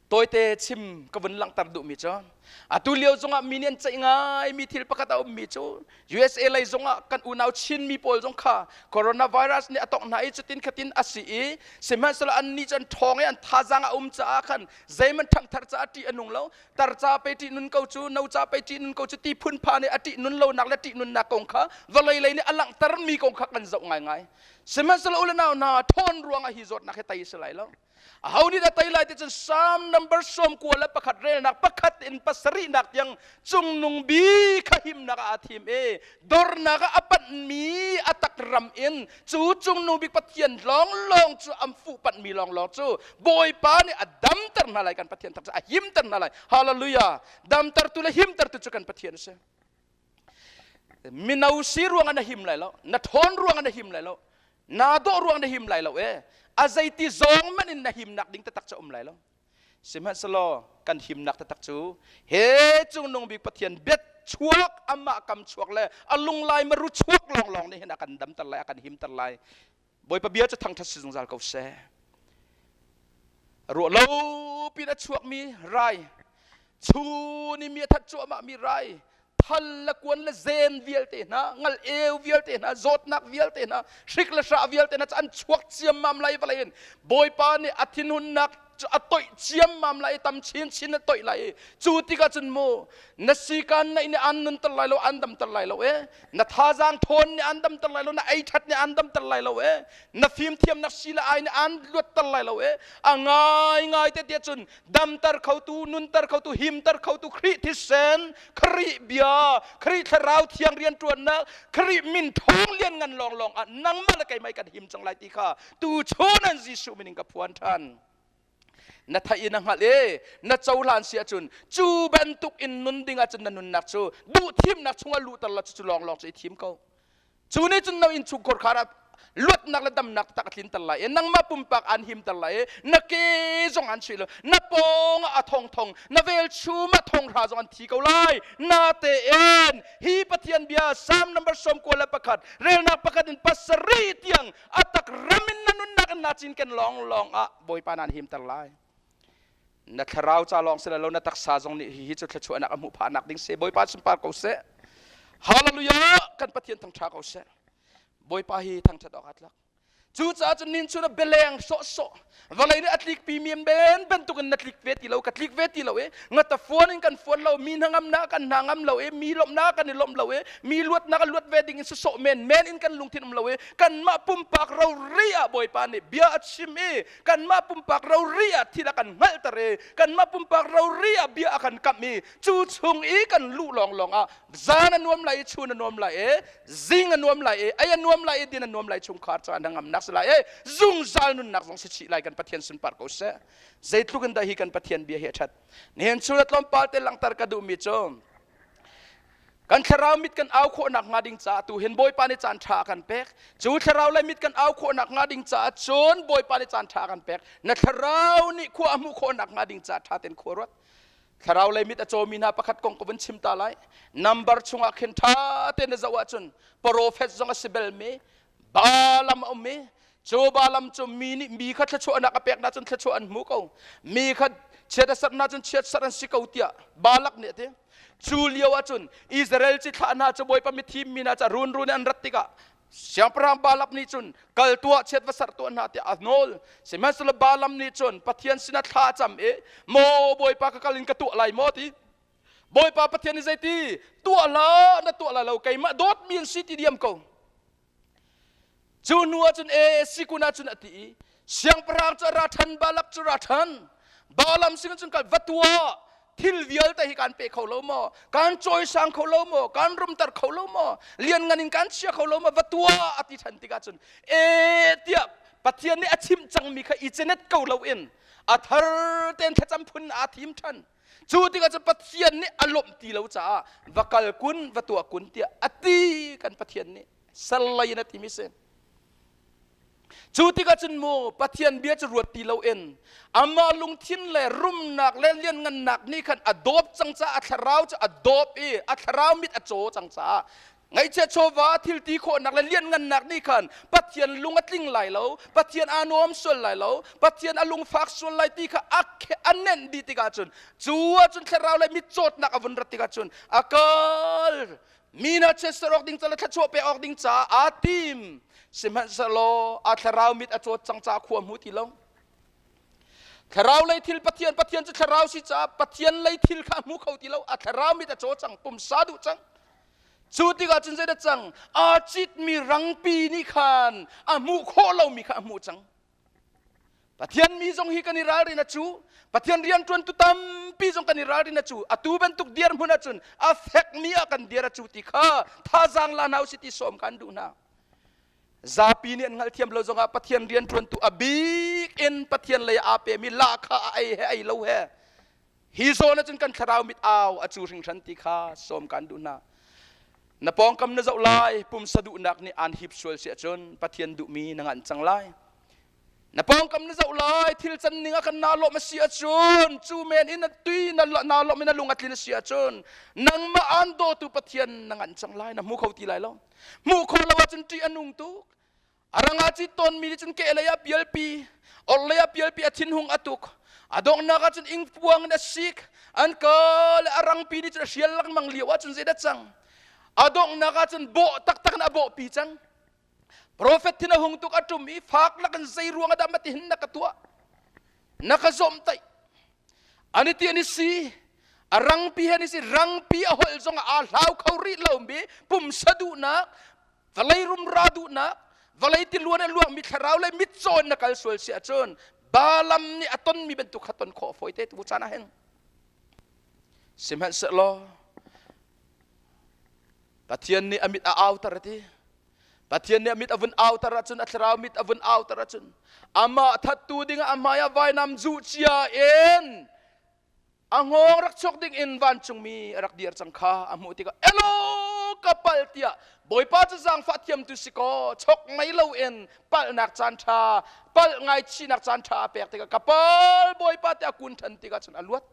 S1: tawite chim ka vun langhter duhmi cu atu lio zongah mi nih an ceih ngai mi thil pakhat a ummi cu USA lei zongah kan unau Chinmi pawl zong kha coronavirus nih a tongh hna i cutin khatin a si i sihmanhsehlaw annih cu an ṭhawng i an thazaang a um caah khan zeihmanh ṭhangthar caah ṭih a nung lo tar ca pei ṭih nun ko cu no ca pei ṭih nun ko cu ti phunpha nih a ṭih nun lonak le ṭih nunnak kong kha vawlei lei nih a langhtermi kong kha kan zoh ngaingai sihmanhsehlaw u le nau hna ṭhawn ruangah hi zawtnak hi tei si lai lo aho nih dah tei lai ti cun Psalm number 91 relnak pakhat in pasarihnak tiang cungnung bi kha himnak ah aa thim i dornak ah a panhmi a tak ram in cu cungnung bik Pathian lawnglawng cu an fuh panhmi lawnglawng cu Bawipa nih a damter hna lai kan Pathian tak cu a himter hna lai hallelujah damtertu le himtertu cu kan Pathian a si mino si ruangah na him lai lo na ṭhawn ruangah na him lai lo naa dawh ruang na him lai lo e a zeiti zawng man in na himnak ding taktak cu um lai lo Sihmanhsehlaw kan himnak taktak cu he cungnung bik Pathian biat chuak amah kam chuak le a lunglai maru chuak lawnglawng nih hin a kan damter lai a kan himter lai Bawipa bia cu thangṭhat si zungzal ko seh ruah lo pin a chuakmi rai chun i mi a that cuahmah mi rai thal le kuan le zen vialte hna ngal eu vialte hna zawtnak vialte hna hrik le hrah vialte hna cu an chuak ciammam lai vawlei in Bawipa nih a thinhunnak cu a toih ciammam lai i tam chinchin a toih lai i cu tikah cun mu na sikan na inn an nunter lai lo an damter lai lo e na thazaang thawn nih an damter lai lo na ei that nih an damter lai lo e na fimthiamnak si le ai nih an luatter lai lo e a ngai ngai te tiah cun damter khotu nunter khotu himter khotu Khrih thisen Khrih bia Khrih thlarau thiang rianṭuannak Khrih min thawng lian ngan lawnglawng ah nangmah le keimah kan him cang lai ti kha tu chun an Jesuh min in ka phuan ṭhan na theih i na hngalh i na cohlan si ahcun cu bantuk in nun ding ahcun na nunnak cu duh thimnak chungah luhter la cucu lawnglawng cu i thim ko. Cu nih cun na innchungkhar khar ah luatnak le damnak tak a tlinter lai i nangmah pumpak aan himter lai i na ke zong an chuih lo na pawng ah a thongthong na velchum ah thonghra zong an thi ko lai. Na tein hi Pathian bia Psalm number 91 relnak pakhat in pasarih tiang a tak ram in na nunnak in naa cinken lawnglawng ah Bawipa naan himter lai. Na thlarau ca lawng si lo na taksa zong nih hihi cu thluachuahnak a hmuh phahnak ding si. Bawipa sunpar ko seh. Hallelujah! Kan Pathian thangṭha ko seh. Bawipa hi thangṭhat awk aa tlak. Cucaah cun nin chun a bialeng sawhsawh vawlei nih a tlikpi mi men bantukin na tlik ve ti lo ka tlik ve ti lo i ngata fuan in kan fuan lo mi hnangamnak kan hna ngam lo i mi lawmhnak kan i lawmh lo i mi luatnak a luat ve ding in sawsawh men men in kan lungthin um lo i kanmah pumpak rori ah Bawipa nih bia a chim i kanmah pumpak rori ah thil a kan hngalhter i kanmah pumpak rori ah bia a kan kamh i cu chung i kan luh lawnglawng ah zan a nuam lai i chun a nuam lai i zing a nuam lai i ei a nuam lai i din a nuam lai chungkhar caah hnangamnak si lai i zungzal nunnak zong si chih lai kan Pathian sunpar ko seh. Zeitluk in dah hi kan Pathian bia hi a ṭhat. Nihin chun a tlawmpal te langhter ka duhmi cu kan thlarau mit kan au khawhnak hnga ding caah tu hin Bawipa nih caan ṭha a kan pek. Cu thlarau le mit kan au khawhnak hnga ding caah cun Bawipa nih caan ṭha a kan pek. Na thlarau nih khua a hmuh khawhnak hnga ding caah ṭha tein khua ruat. Thlarau lei mit a cawmi hna pakhat kong ka vun chim ta lai. Number chungah khin ṭha tein na zoh ahcun profet zong a si belmi Balaam a um i cu Balaam cu mi nih mi kha thluachuahnak a pek cun thluachuah an hmu ko. Mi kha chiat a serh hna cun chiat an si ko tiah Balak nih a ti. Cu lio ahcun Israel cithlah hna cu Bawipa mithim mi hna ca runrun in an rat tikah Siangpahrang Balak nih cun kal tuah chiat va serh tuah hna tiah a nawl. Sihmanhsehlaw Balaam nih cun Pathian sinah thla a cam i maw Bawipa ka kal in ka tuah lai maw ti. Bawipa Pathian nih zeiti tuah hlah na tuah lai lo keimah dawtmi an si ti diam ko. Cu hnu ah cun e sikun ah cun a ti i siangpahrang cu a ra ṭhan Balak cu ra ṭhan. Balaam sin cun kal va tuah thil vialte hi kan pe kho lo maw kan cawisang kho lo maw kan rumter kho lo maw lianngan in kan chia kho lo maw va tuah a ti ṭhan tikah cun e tiah Pathian nih a chimh cangmi kha i cenet ko loin a thar tein thlacam phun aa thim ṭhan cu tikah cun Pathian nih a lawmh ti lo caah va kal kun va tuah kun tiah a ti kan Pathian nih sallai in a timi si Cu tikah cun mu Pathian bia cu ruat ti loin amah lungthin le rumnak le lianngannak nih khan a dawp cang caah a thlarau cu a dawp i a thlarau mit a caw cang caah ngaihchiat chawva thil ti khawhnak le lianngannak nih khan Pathian lung a tling lai lo Pathian aa nuam sual lai lo Pathian a lungfak sual lai ti kha a a nenh dih tikah cun cu ahcun thlarau le mitcawtnak a vun rat tikah cun a kal Mi hna chiatser awk ding ca le thluachuah pek awk ding caah aa tim. Sihmanhsehlaw a thlarau mit a cawt cang caah khua hmu ti lo. Thlarau lei thil Pathian Pathian cu thlarau si caah Pathian lei thil kha a hmu kho ti lo. A thlarau mit a caw cang, pumsa duh cang. Cu tikah cun zeidah cang? Aa citmi rangpi nih khan a hmuh khawh lomi kha a hmuh cang. Pathian mi zong hi kan i ralrin a cu Pathian rianṭuantu tampi zong kan i ralrin a cu atu bantuk dirhmun ahcun a fekmi ah kan dir a cu ti kha thazaang la hna usih ti sawm kan duh hna. Zapi nih an hngalhthiam lo zongah Pathian rianṭuantu a bik in Pathian lei aa pemi lahkhah a ei he ei lo he Hi zawn ahcun kan thlarau mit au a cu hringhran ti kha sawm kan duh hna. Na pawngkam na zoh lai, pumsa duhnak nih aan hip sual si ahcun Pathian duhmi na nganh cang lai. Na pawngkam na zoh lai, thil can ning ah kan naa lawmh a si ahcun, cu men in na tui na naa lawmh in na lung a tlin a si ahcun, nangmah aan dawtu Pathian na nganh cang lai, na hmu kho ti lai lo. Hmuh khawh lo ahcun ṭih a nung tuk. A rang ah cit tawnmi nih cun kehlei ah pialpi, orhlei ah pialpi a thinhung a tuk. A donghnak ah cun ingpuang in a sik. An ka le a rangpi nih cun a hrial lengmang lio ah cun zeidah cang? A donghnak ah cun bawh taktak in a bawhpi cang. Profet thin a hung tuk a ṭum i fak lakin zei ruang ah dah matihin na ka tuah? Na ka zawmtaih. An i ti an i si. A rangpi he an i si. Rangpi a holh zong ah aa hlau kho rih lomi pumsa duhnak, vawlei rumra duhnak, vawlei tiluan a luangmi thlarau le mitcaw in na kal sual si ahcun Balaam nih a tonmi bantuk kha ton khawh a fawi te tu caan ah hin. Sihmanhsehlaw Pathian nih a mit a auter a ti. Pathian nih a mit a vun auter ahcun a thlarau mit a vun auter ahcun amah thattu dingah a hmai ah vainam zuh cia in a hngawng rak chuak ding in vancungmi a rak dir cang kha a hmuh tikah elo ka palh tiah Bawipa cu zaangfah thiamtu si kaw chok ngei loin palhnak caan ṭha palh ngaichihnak caan ṭha a pek tikah ka pal Bawipa tiah kun ṭhan tikah cun a luat.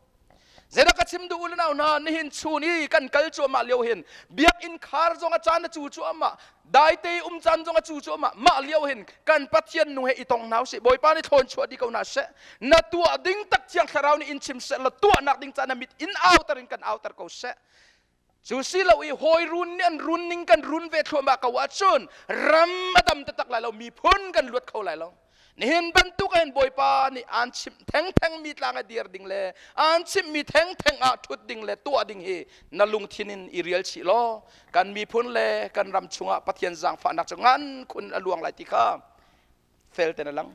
S1: Zeidah ka chim duh u le nau hna, nihin chun i kan kal cuahmah lio hin biakinn khar zong a caan a cu cuahmah, daite um caan zong a cu cuahmah. Mah lio hin kan Pathian nung he i tong hna usih. Bawipa nih thlawn chuah dih ko hna seh. Na tuah ding tak Thiang Thlarau nih in chim seh law tuahnak ding caan na mit in auter in kan auter ko seh. Cu si lo i hawi run nih an run ning kan run ve thluahmah ko ahcun ram a dam taktak lai lo, miphun kan luat kho lai lo. Nihin bantuk hin Bawipa nih aan chimh thengtheng mi tlang a dir ding le aan chimhmi thengtheng ah ṭhut ding le tuah ding hi na lungthin in i rial chih law kan miphun le kan ram chungah Pathian zaangfahnak cu ngan khun a luang lai ti kha fel ten a lang.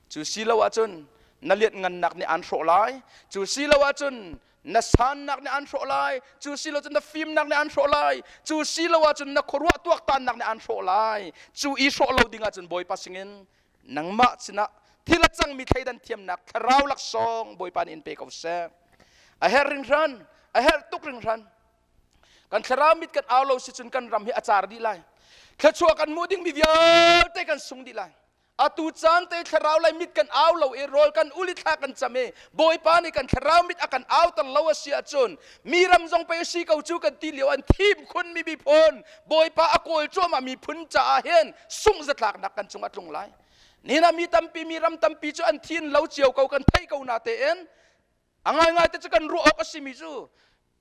S1: Cu si lo ahcun na lianhngannak nih aan hrawh lai. Cu si lo ahcun na sannak nih aan hrawh lai. Cu si lo cun na fimnak nih aan hrawh lai. Cu si lo ahcun na khuaruah tuaktannak nih aan hrawh lai. Cu i hrawh lo ding ahcun Bawipa singin nangmah sinah thil a cangmi thleidan thiamnak thlarau laksawng Bawipa nih in pe ko seh. A herh hringhran, a herh tuk hringhran. Kan thlarau mit kan au lo si cun kan ram hi a car dih lai. Thluachuah kan hmuh dingmi vialte kan sung dih lai. Atu caan te thlarau lai mit kan au lo i rawl kan ul i thla kan cam i Bawipa nih kan thlarau mit a kan auter lo a si ahcun mi ram zong pe si ko cu kan ti lio an thim khun mi miphun Bawipa a kawl cuahmah miphun caah hin sungh zatlaknak kan cung a tlung lai. Nihin ah mi tampi mi ram tampi cu an thin lo cio ko kan theih ko na tein A ngaingai te cu kan ruah awk a simi cu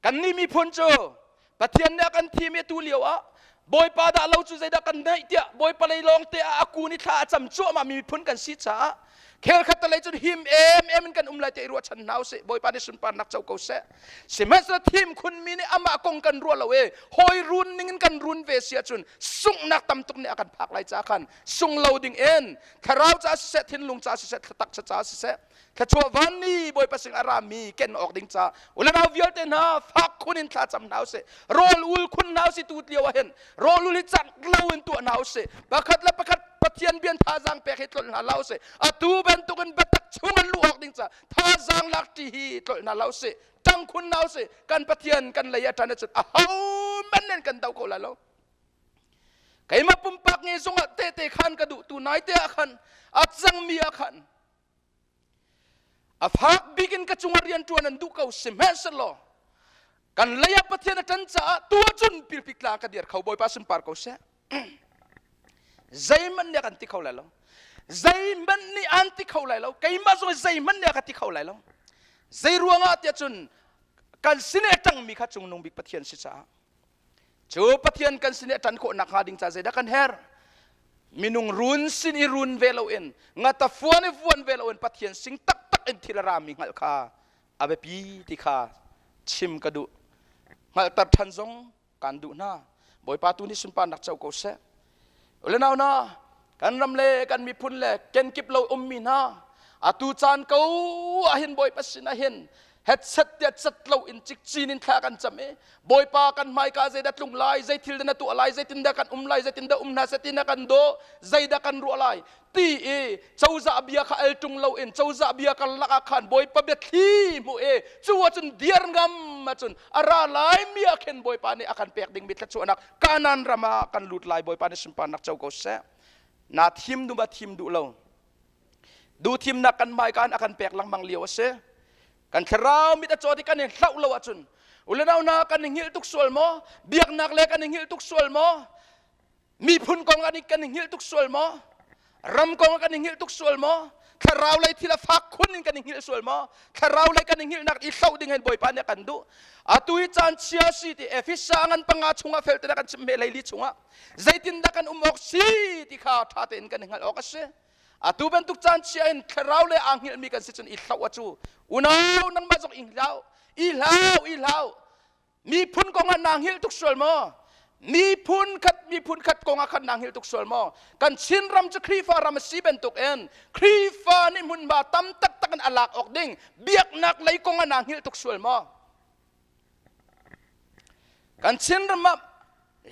S1: kannih miphun cu Pathian nih a kan thim i atu lio ah Bawipa dah lo cu zeidah kan neih tiah Bawipa lei lawng te ah a kun i thla a cam cuahmah mi miphun kan si caah khel khat lei cun him em em in kan um lai tiah i ruahchan hna usih. Bawipa nih sunparnak co ko seh. Sihmanhsehlaw thim khunmi nih amah kong kan ruah lo i hawi run ning in kan run ve si ahcun sunghnak tam tuk nih a kan phak lai caah khan sung lo ding in thlarau caah siseh thinlung caah siseh taksa caah siseh thluachuah vanni Bawipa sing a rami ken awk ding ca ulenau vialte hna fak khun in thla cam hna usih rawl ul khun hna usih tu lio ah hin rawl ul hi cak lo in tuah hna usih pakhat le pakhat Pathian bian thazaang pek hi tlolh hna la usih atu bantukin biatak chung an luh awk ding ca thazaang lak ṭi hi tlolh hna la usih ṭang khun hna usih kan Pathian kan lei a ṭan ahcun aho man in kan do ko lai lo. Keimah pumpak nge zongah tehte khan ka duh tu nai te ah khan a cangmi ah khan A fak bik in ka cungah rianṭuan an duh ko sihmanhsehlaw kan lei ah Pathian a ṭan caah tu ahcun pilpik tla ka dir kho. Bawipa sunpar ko seh. Zeihmanh nih a kan ti kho lai lo. Zeihmanh nih an ti kho lai lo. Keimah zong zeihmanh nih a ka ti kho lai lo. Zei ruangah tiah cun kan sin i a ṭangmi kha Cungnung Bik Pathian si caah. Cu Pathian kan sin i a ṭan khawh nakhnga ding ca zeidah kan herh? Minung run sin i run ve loin, ngata fuan i fuan ve loin Pathian sing taktak in thil a rami hngalh kha a biapi ti kha chim ka duh. Hngalhter ṭhan zong kaan duh hna. Bawipa tu nih sunparnak co ko seh. Ule nau na, kan ram le kan miphun le kenkip lo ummi hna, atu caan ko ahhin Bawipa sin ahhin hetset tiah cat lo in cikcin in thla kan cam i Bawipa kan hmaika zeidah tlung lai, zei thil dah na tuah lai, zeitindah kan um lai, zeitindah um hna seh ti na kan daw, zeidah kan ruah lai ti i cozah bia kha al ṭung lo in cozah bia karlak ah khan Bawipa biathli hmuh i cu ahcun diar ngam ahcun a ra lai mi ah khin Bawipa nih a kan pek dingmi thluachuahnak Kanaan ram ah kan lut lai. Bawipa nih sunparnak co ko seh. Na thim duh ma thim duh lo, duh thimnak kan hmaika in a kan pek lengmang lio a si. Kan thlarau mit a caw ti kan i hlauh lo ahcun ulenau hna, kan i hngilh tuk sual maw? Biaknak le kan i hngilh tuk sual maw? Miphun kong ah kan i hngilh tuk sual maw? Ram kong ah kan i hngilh tuk sual maw? Thlarau lei thil a fak khun in kan i hngilh sual maw? Thlarau lei kan i hngilhnak i hloh ding hin Bawipa nih a kan duh. Atu hi caan chia si ti Efesa ngan panga chungah fel te kan chim me leili chungah zeitindah kan um awk si ti kha ṭha tein kan i hngalh awk a si. Atu bantuk caan chia in thlarau le aa hngilhmi kan si cun i hloh a cu. Unau nangmah zong i hlau, i hlau, i hlau. Miphun kong ah naa hngilh tuk sual maw? Miphun khat miphun khat kong ah khan naa hngilh tuk sual maw? Kan Chin ram cu Khrihfa ram a si bantuk in Khrihfa nih hmunhma tam taktak in a lak awk ding biaknak lei kong ah naa hngilh tuk sual maw? Kan Chin ram ah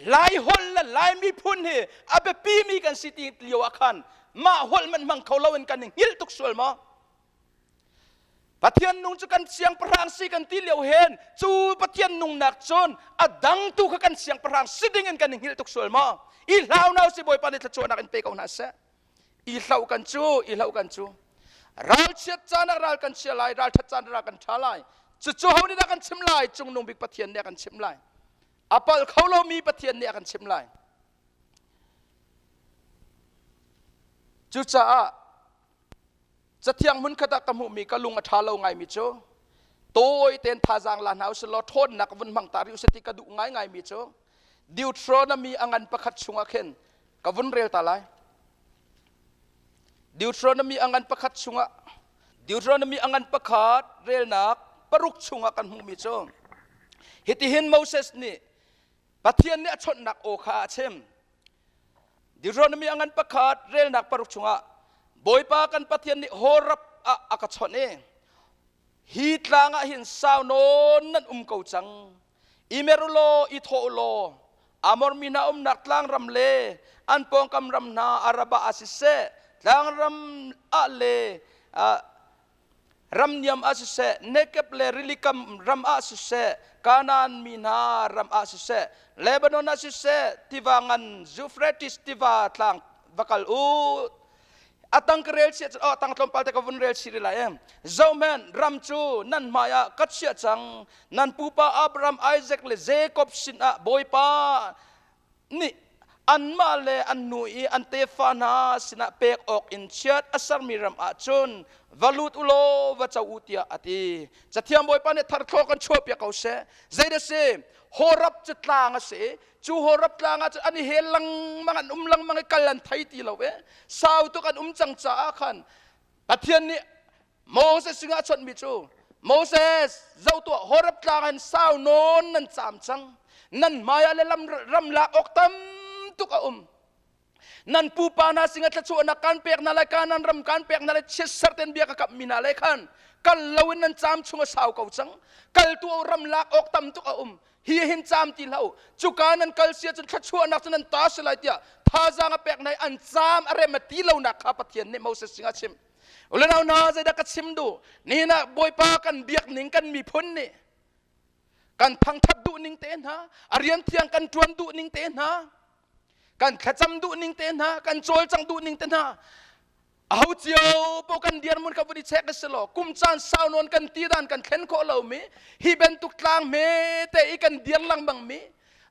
S1: Lai holh le Lai miphun hi a biapimi kan si ti lio ah khan mah holh man hmang kho loin kan i hngilh tuk sual maw? Pathian nung cu kan siangpahrang si kan ti lio hen cu Pathian nungnak cun a dang tu kha kan siangpahrang si ding in kan i hngilh tuk sual maw? I hlau nau si Bawipa nih thluachuahnak in pe ko hna seh. I hloh kan cu, i hloh kan cu. Ralchiat caan ah ral kan chia lai, ralṭhat caan ah ral kan ṭha lai. Cucu ho nih dah kan chim lai? Cungnung bik Pathian nih a kan chimh lai. A palh kho lomi Pathian nih a kan chimh lai. Cucaah Cathiang hmunkhat ah ka hmuhmi ka lung a ṭha lo ngaimi cu tawi tein thazaang la hna usih law ṭhawnnak vun hmang ta rih usih ti ka duh ngaingaimi cu Deuteronomy a ngan pakhat chungah khin ka vun rel ta lai. Deuteronomy a ngan pakhat chungah Deuteronomy a ngan pakhat relnak paruk chungah kan hmuhmi cu hitihin Moses nih Pathian nih a chawnhnak aw kha a chim. Deuteronomy a ngan pakhat relnak paruk chungah Bawipa kan Pathian nih Horeb ah a ka chawnh i hi tlang ah hin sau nawn nan um ko cang. I mer u law i thawh u law Amor mi hna umnak tlangram le an pawngkam ram hna Arabah ah siseh tlangram ah le ramniam ah siseh, Negeb le rilikam ram ah siseh, Kanaan mi hna ram ah siseh, Lebanon ah siseh, tiva ngan Euphrates tiva tlang va kal u. A tang ka rel chiah oh tang tlawmpal te ka vun rel chih rih lai em. Zohhmanh ram cu nan hmai ah ka chiah cang. Nan pupa Abraham, Isaac le Jacob sin ah Bawipa nih anmah le an nu i an tefa hna sinah pek awk in chiat a sermi ram ah cun va lut u law va co u tiah a ti. Cathiang Bawipa nih tharthlaw kan chuahpiak ko seh. Zeidah si? Horab cu tlang a si. Cu Horab tlang ah cun an i hel lengmang an um lengmang i kal an thei ti lo i sau tuk an um cang caah khan Pathian nih Moses sinah a chawnhmi cu Moses zoh tuah Horeb tlang in sau nawn nan caam cang nan hmaiah le lam ram lak awk tam tuk a um nan pupa hna singa thluachuahnak kan pek hna lai Kanaan ram kan pek hna lai chiatser ten bia ka kamh mi hna lai khan kal loin nan caam chung a sau ko cang kal tu ram lak awk tam tuk a um hi hin caam ti hlah u cuka nan kal sia cun thluachuahnak cu nan ta si lai tiah thazaang a pek hna i an caam a rem a ti lonak kha Pathian nih Moses sinah a chim Ulenau hna zeidah ka chim duh nihin ah Bawipa kan biak ning kan miphun nih kan thangthat duh ning te hna a rian thiang kan tuan duh ning te hna kan thlacam duh ning te hna kan cawlcang duh ning te hna aho cio po kan dirhmun ka vun i check a si law kum caan sau nawn kan ti dan kan thlen khawh lomi hi bantuk tlang hme te i kan dir lengmang mi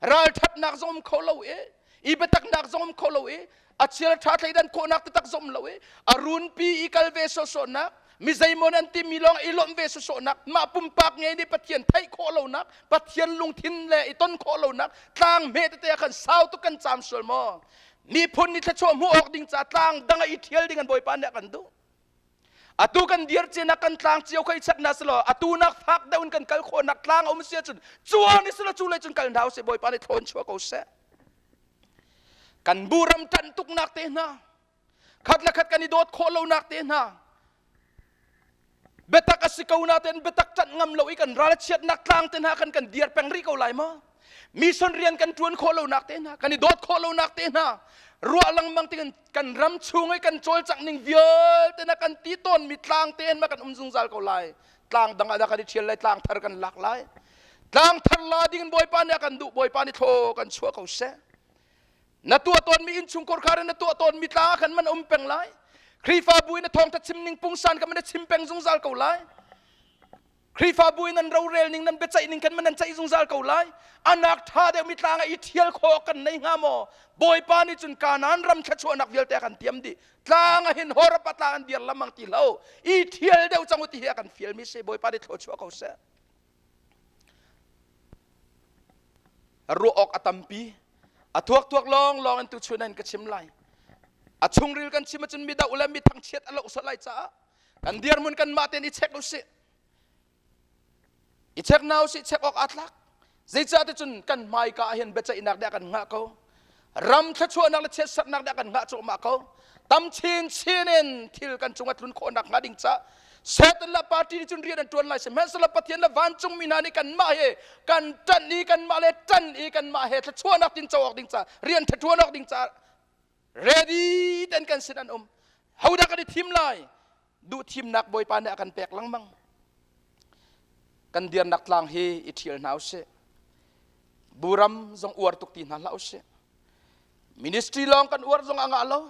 S1: ralṭhatnak zong um kho lo i i biataknak zong um kho lo i a chial ṭha thleidan khawhnak taktak zong um lo i a runpi i kal ve sawsawhnak mi zeimaw an timi lawng i lawmh ve sawsawhnak mah pumpak ngei nih Pathian theih khawh lonak Pathian lungthin le i ton khawh lonak tlang hme tete ah khan sau tuk kan caam sual maw miphun nih thluachuah hmuh awk ding ca tlang dang ah i ṭhial ding an Bawipa nih a kan duh atu kan dir cinak kan tlang cio kha i check na selaw atu nak fak deuh in kan kal khawhnak tlang a um si ahcun cuan i selaw cu lei cun kal hna usih Bawipa nih thlawn chuah ko seh kan bu ram ṭanh tuknak te hna khat le khat kan i dawt khawh lonak te hna biatak a si ko natein biatak ṭanh ngam lo i kan ral chiatnak tlang te hna kan kan dir peng rih ko lai maw mission rian kan ṭuan khawh lonak te hna kan i dawt khawh lonak te hna ruah lengmang ti kan ram chung i kan cawlcangh ning vialte na kan ti tawn mi tlang te ma kan um zungzal ko lai tlang dang ah dah kan i ṭhial lai tlang thar kan lak lai tlang thar la ding in bawipa nih a kan duh bawipa nih thlaw kan chuah ko seh Na tuah tawnmi innchungkhar khar in na tuah tawnmi tlang ah khan man um peng lai. Khrihfabu in na thawngtha chim ning pungsan kha man na chim peng zungzal ko lai. Khrihfabu in nan rorel ning nan biaceih ning khan man nan ceih zungzal ko lai. Anak ṭha deuhmi tlang ah i ṭhial khawh kan nei hnga maw? Bawipa nih cun Kanaan ram thluachuahnak vialte a kan tiam dih. Tlang ah hin Horeb ah tlang an dir lamang ti lo. I ṭhial deuh cang u ti hi a kan fialmi si. Bawipa nih thluachuah ko seh. Ruah awk a tampi. A thuak thuak lawng lawng in tuchun in ka chim lai. A chungril kan chim ahcun mi doh le mi thangchiat a loh sual lai caah kan dirhmun kanmah tein i check usih. I check hna usih, check awk aa tlak. Zeicah ticun kan hmaika ah hin biaceihnak nih a kan hngah ko. Ram thluachuahnak le chiatserhnak nih a kan hngah cuahmah ko. Tam chinchin in thil kan cung a tlun khawh nakhnga ding caah Satan le party nih cun rian an ṭuan lai sihmanhsehlaw Pathian le vancungmi hna nih kanmah he kan ṭanh i kanmah le ṭan i kanmah he thluachuahnak tinco awk ding caah rian ṭha ṭuan awk ding caah ready ten kan sin an um. Hodah kan i thim lai? Duh thimnak Bawipa nih a kan pek lengmang. Kan dirnak tlang hi i ṭhial hna usih. Buram zong uar tuk ti hna hlah usih. Ministry lawng kan uar zong a ngah lo.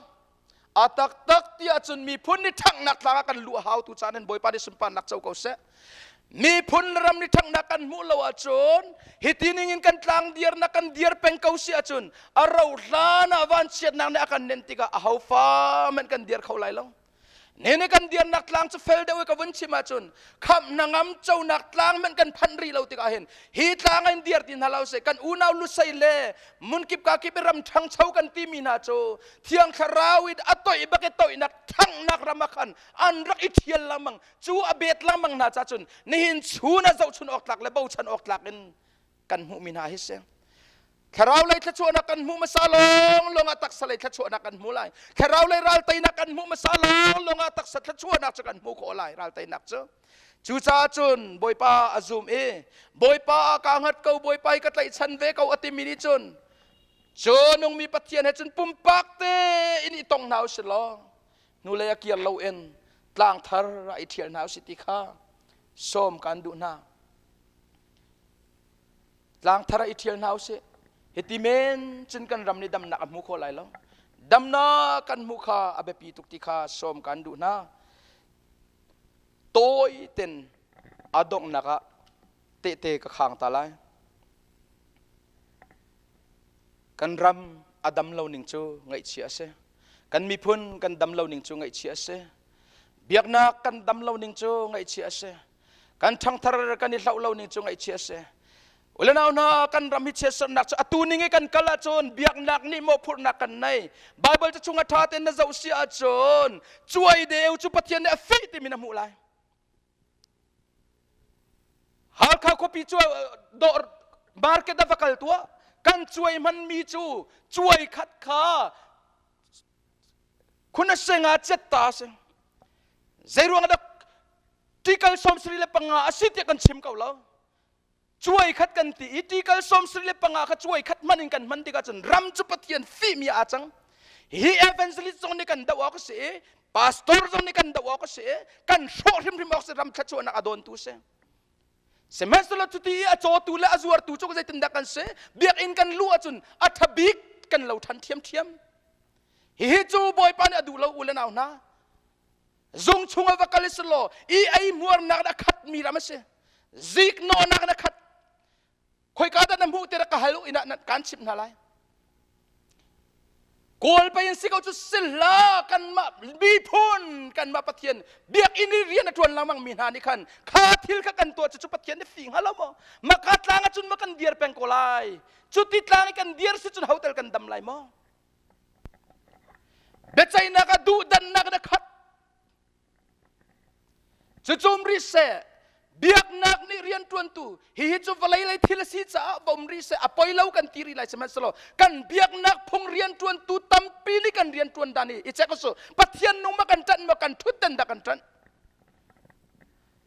S1: A taktak ti ahcun miphun ni ṭhanghnak tlang ah kan luh a hau tu caan in Bawipa nih sunparnak co ko seh. Miphun le ram ni ṭhanghnak kan hmuh lo ahcun hiti ning in kan tlang dirnak kan dir peng ko si ahcun a rauh hlan ah vanchiatnak nih a kan nenh tikah aho fa hmanh kan dir kho lai lo. Nene kan dirnak tlang cu fel deuh i ka vun chim ahcun khamh hnangam conak tlang hmanh kan phanh rih lo tikah hin hi tlang in dir ti hna lo seh kan unau lusei le munkip ka kip i ram ṭhangcho kan timi hna cu thiang thlarau in a toih bak i toihnak ṭhanghnak ram ah khan an rak i ṭhial lengmang cu a bet lengmang hna ca cun nihin chun ah zohchun awk tlak le bochan awk tlak in kan hmuhmi hna hi si Thlarau lei thluachuahnak kan hmuh hmasa lawng lawng ah taksa lei thluachuahnak kan hmu lai. Thlarau lei ralteinak kan hmuh hmasa lawng lawng ah taksa thluachuahnak cu kan hmuh khawh lai ralteinak cu. Cucaah cun Bawipa a zum i Bawipa ah kaa hngat ko Bawipa hi ka tlaihchan ve ko a timi nih cun cu nungmi Pathian he cun pumpak tein i tong hna usih law hnulei a kir loin tlang thar ah i ṭhial hna usih ti kha sawm kaan duh hna. Tlangthar ah i ṭhial hna usih. Hiti men cun kan ram nih damnak a hmu kho lai lo. Damnak kan hmuh kha a biapi tuk ti kha sawm kan duh hna. Tawi ten a donghnak ah tehte ka khang ta lai. Kan ram a dam lo ning cu ngaihchia a si. Kan miphun kan dam lo ning cu ngaihchia a si. Biaknak kan dam lo ning cu ngaihchia a si. Kan ṭhangthar kan i hloh lo ning cu ngaihchia a si. Ulenau hna kan ram hi chiatsernak cu atu ning i kan kal ahcun biaknak nih mawhphurhnak kan nei. Bible cu chung a ṭha tein na zoh si ahcun cuai deu cu Pathian nih a fih timi na hmuh lai. Halkha khuapi cu dawr market a va kal tuah kan cuai hmanmi cu cuai khat kha khun a senga cetta a si. Zeiruang dah tikal 75 a si tiah kan chim ko lo. Cuai khat kan ti i tikal 75 kha cuai khat hman in kan hman tikah cun ram cu Pathian fihmi aa cang. Hi evangelist zong nih kan doh awk a si i pastor zong nih kan doh awk a si i kan hrawh hrimhrim awk si ram thluachuahnak a dawntu si. Sihmanhsehlaw cuti i a cawtu le a zuartu cu zeitindah kan si? Biakinn kan luh ahcun a ṭha bik kan lo ṭhan ṭhiamṭhiam. Hihi cu Bawipa nih a duh lo u le nau hna. Zung chung ah va kal i law i ei hmuarnak in a khatmi ram a si. Ziknawhnak in a khat. Khoika dah na hmuh ti rak ka hal u inn ah kan chimh hna lai. Kawl pei in si ko cu sihla kanmah miphun kanmah Pathian biakinn i rian a ṭuan lengmang mi hna nih khan kha thil kha kan tuah cu Pathian nih fi hnga lo maw? Maka tlang ah cun ma kan dir peng ko lai. Cuti tlang i kan dir si cun hotel kan dam lai maw? Biaceihnak ah duhdannak in a khat. Cucu um rih seh, biaknak nih rianṭuantu hihi cu vawlei lei thil a si caah va um rih seh, a poi lo kan ti rih lai sihmanhsehlaw kan biaknak phung rianṭuantu tampi nih kan rianṭuan dan hi i check usu. Pathian nung ma kan ṭanh maw kan ṭhutdan dah kan ṭanh?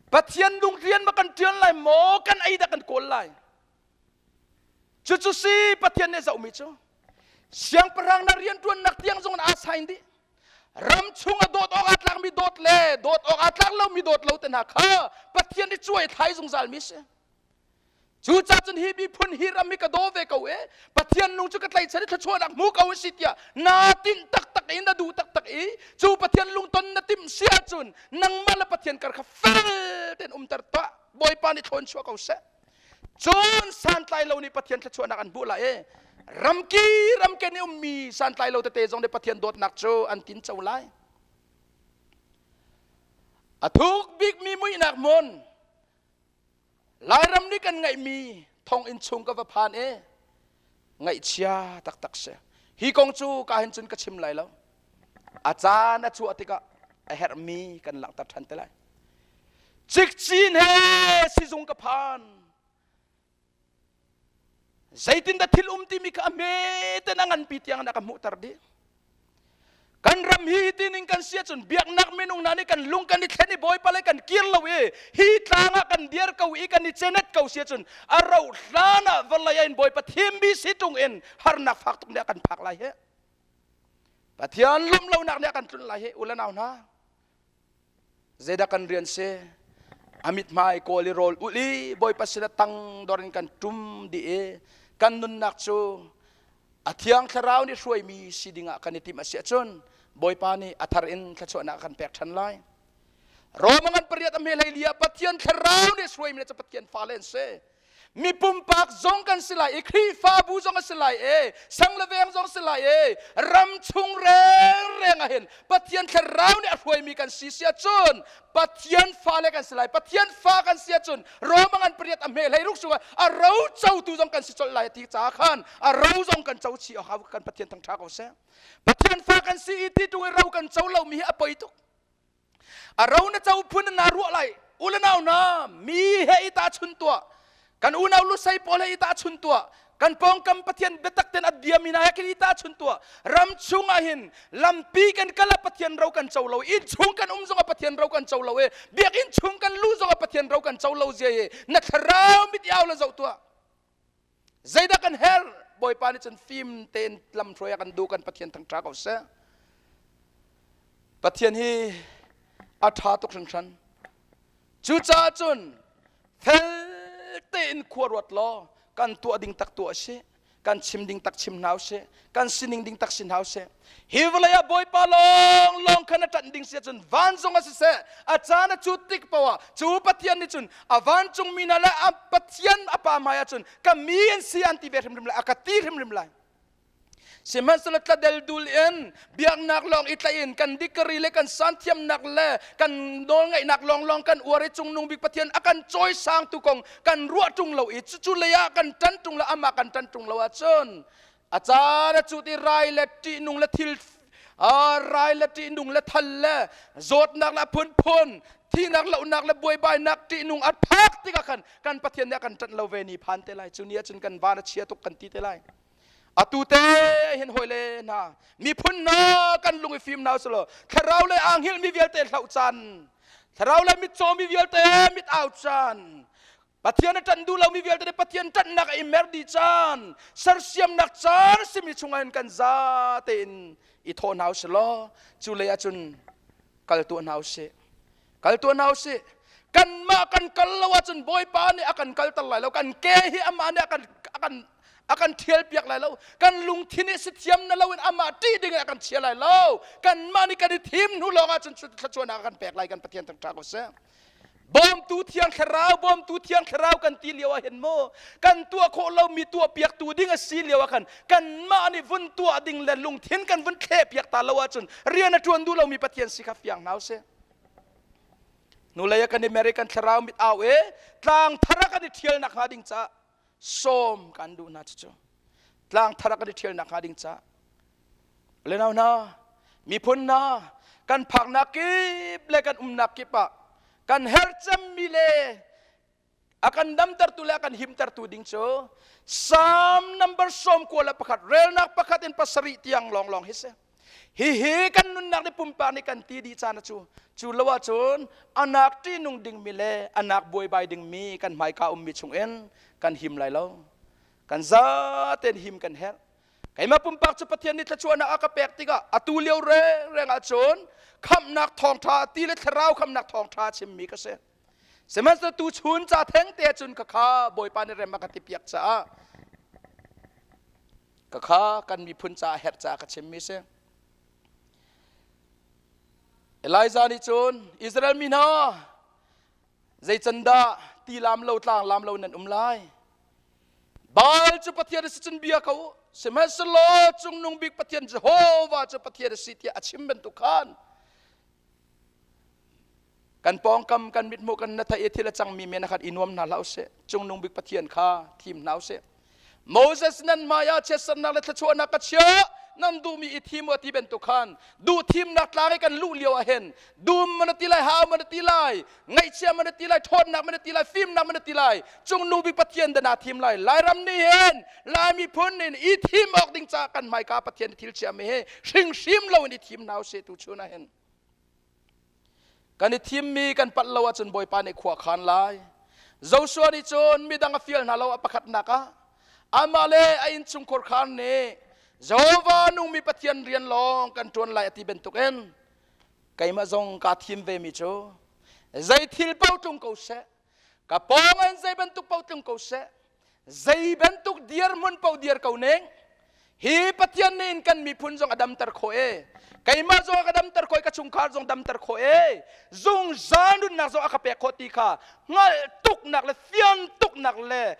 S1: Pathian nung rian ma kan ṭuan lai maw kan ei dah kan kawl lai? Cucu si Pathian nih zohmi cu siangpahrang na rianṭuannak tiang zong in aa sain dih. Ram chung a dawt awk aa tlakmi dawt le dawt awk aa tlak lomi dawt lo te hna kha Pathian nih cuai thlai zungzal mi si. Cucaah cun hi miphun hi ram hi ka daw ve ko e Pathian nung cu ka tlaichan i thluachuahnak hmu ko si tiah naa tinh taktak i na duh taktak i cu Pathian lungton na timh si ahcun nangmah le Pathian kar kha fel tein umter tuah Bawipa nih thlawn chuah ko seh. Cun santlai lo nih Pathian thluachuahnak an hmuh lai i ramki ramken i ummi santlai lo tete zong nih Pathian dawtnak cu an tin co lai. A thuk bikmi muihnak hmun Lairam nih kan ngeihmi thonginn chung ka va phan i ngaihchia taktak si. Hi kong cu ka hin cun ka chim lai lo. A caan a chuah tikah a herhmi kan langhter ṭhan te lai. Cikcin he sizung ka phan. Zeitindah thil um timi kha a hme ten a nganpi tiang in a ka hmuhter dih. Kan ram hi tining kan si ahcun biaknak minung hna nih kan lung kan i thlen i Bawipa lei kan kir lo i hi tlang ah kan dir ko i kan i cenet ko si ahcun a rauh hlan ah vawlei ah in Bawipa thimmi si tung in harnak fak tuk nih a kan phak lai hi. Pathian lawmh lonak nih a kan tlunh lai hi u le nau hna. Zeidah kan rian si? A mithmai kawl i rawl ulh i Bawipa sinah tang dor in kan ṭum dih i kan nunnak cu a Thiang Thlarau nih hruaimi si dingah kan i timh a si ahcun Bawipa nih a thar in thluachuahnak a kan pek ṭhan lai. Roma ngan pariat a hme hlei li ah Pathian Thlarau nih hruaimi cu Pathian fale an si. Mi pumpak zong kan si lai i Khrihfabu zong a si lai i sang le veng zong si lai i ram chung rengreng ah hin Pathian thlarau nih a hruaimi kan si si ahcun Pathian fale kan si lai. Pathian fa kan si ahcun Roma ngan pariat a hme hlei ruk chungah a ro cotu zong kan si colh lai ti caah khan a ro zong kan co chih awk kan Pathian thangṭha ko seh. Pathian fa kan si i ti tung i ro kan co lomi hi a poi tuk. A ro na co phun na ruah lai. U le nau na mi he i ta chun tuah. Kan unau lusei pawl he i ta chun tuah. Kan pawngkam Pathian biatak ten a biami hna he khin i ta chun tuah. Ram chung ah hin lampi kan kal ah Pathian ro kan co lo. Inn chung kan um zong ah Pathian ro kan co lo i biakinn chung kan luh zong ah Pathian ro kan co lo zia hi na thlarau mit i au la zoh tuah. Zeidah kan herh? Bawipa nih cun fim tein lamhruai a kan duh kan Pathian thangṭha ko seh. Pathian hi a ṭha tuk hringhran. Cucaah cun fel tein khua ruat law kan tuah ding tak tuah sih, kan chim ding tak chim hna usih, kan sining ding tak si hna usih. Hi vawlei ah Bawipa lawng lawng khan a ṭanh ding si ahcun van zong ah siseh a caan a cut tik paoh ah cu Pathian nih cun a vancungmi hna le a Pathian a pa hmai ah cun ka mi an si an ti ve hrimhrim lai a ka ti hrimhrim lai. Sihmanhsehlaw tladel dul in biaknak lawng i tlaih in kan dikari le kan santhiamnak le kan nawlngaihnak lawnglawng kan uar i cungnung bik Pathian a kan cawisangtu kong kan ruah ṭung lo i cucu lei ah kan ṭan ṭung lo amah kan ṭan ṭung lo ahcun a caan a cut i rai le ṭihnung le thil rai le ṭihnung le thal le zawtnak le a phunphun thihnak lohnak le buaibainak ṭihnung a phak tikah khan kan Pathian nih a kan ṭanh lo ve ni phan te lai cu ni ahcun kan van a chia tuk kan ti te lai atu te hin hawile hna miphun hna kan lung i fim hna usulaw thlarau le aa hngilhmi vialte hloh caan thlarau le mitcaw mi vialte mit au caan Pathian a ṭanh duh lomi vialte nih Pathian ṭanhnak a i mer dih caan sersiamnak caan simi chungah hin kan za tein i thawh hna usih law cu lei ahcun kal tuah hna usih kal tuah hna usih kanmah kan kal lo ahcun Bawipa nih a kan kalter lai lo kan ke hi amah nih a kan a kan a kan ṭhial piak lai lo kan lungthin i si thiam na loin amah ṭih ding in a kan chia lai lo kanmah nih kan i thim hnu lawng ahcun thluachuahnak a kan pek lai kan Pathian thangṭha ko seh Bawmtu Thiang Thlarau, bawmtu Thiang Thlarau kan ti lio ah hin mu kan tuah khawh lomi tuah piaktu ding a si lio ah khan kanmah nih vun tuah ding le lungthin kan vun thleh piak ta lo ahcun rian a ṭuan duh lomi Pathian si kha fiang hna usih. Hnulei ah kan i mer i kan thlarau mit au i tlang thar ah kan i ṭhial nakhnga ding caah sawm kan duh hna cucu tlang thar ah kan i ṭhial nakhnga ding caah Le nau hna, miphun hna, kan phaknak kip le kan umnak kip ah kan herh cemmi le a kan damtertu le a kan himtertu ding cu Psalm number 91 relnak pakhat in pasarih tiang lawnglawng hi si. Hihi kan nunnak le pumpak nih kan ti dih caan cu cu lo ahcun anak ṭihnung dingmi le anak buaibai dingmi kan hmaika ummi chungin kan him lai lo. Kan zaten him kan herh. Keimah pumpak cu Pathian nih thluachuahnak a ka pek tikah atu lio rengreng ahcun khamhnak thawngṭha ti le thlarau khamhnak thawngṭha chimmi ka si. Sihmanhsehlaw tu chun ca theng te cun khakha Bawipa nih rem a ka ti piak caah khakha kan miphun caah herh caah ka chimmi si. Elijah nih cun Israel mi hna zei can dah ti lam lo tlang lam lo nan um lai? Baal cu Pathian a si cun bia ko u. Sihmanhsehlaw cungnung bik Pathian Jehovah cu Pathian a si tiah a chim bantuk khan kan pawngkam kan mithmuh kan na theih i thil a cangmi men khan i nuam hna hlah usih. Cungnung bik Pathian kha thim hna usih. Moses nan hmai ah chiatsernak le thluachuahnak ka chiah. Nan duhmi i thim u ti bantuk khan duh thimnak tlang i kan luh lio ah hin dum man ti lai, hau man ti lai, ngaihchia man ti lai, ṭhawnnak man ti lai, fimnak man ti lai, cungnu bik Pathian dah naa thim lai. Lairam nih hin, Lai miphun nih i thim awk ding caah kan hmaika Pathian thil chiami hi hringhrim lo in i thim hna usih. Tu chun ah hin kan i thimmi kan palh lo ahcun Bawipa nih khua khan lai. Joshua nih cun midang a fial hna lo. A pakhatnak ah amah le a innchungkhar khan nih Jehovah nungmi Pathian rian lawng kan ṭuan lai a ti bantukin keimah zong kaa thim vemi cu zei thil paoh tlung ko seh, ka pawng in zei bantuk paoh tlung ko seh, zei bantuk dirhmun paoh dir ko ning, hi Pathian nih in kan miphun zong a damter khawh e, keimah zong a ka damter khawh i ka chungkhar zong damter khawh e, zungzal nunnak zong a ka pek khawh ti kha hngalh tuknak le fian tuknak le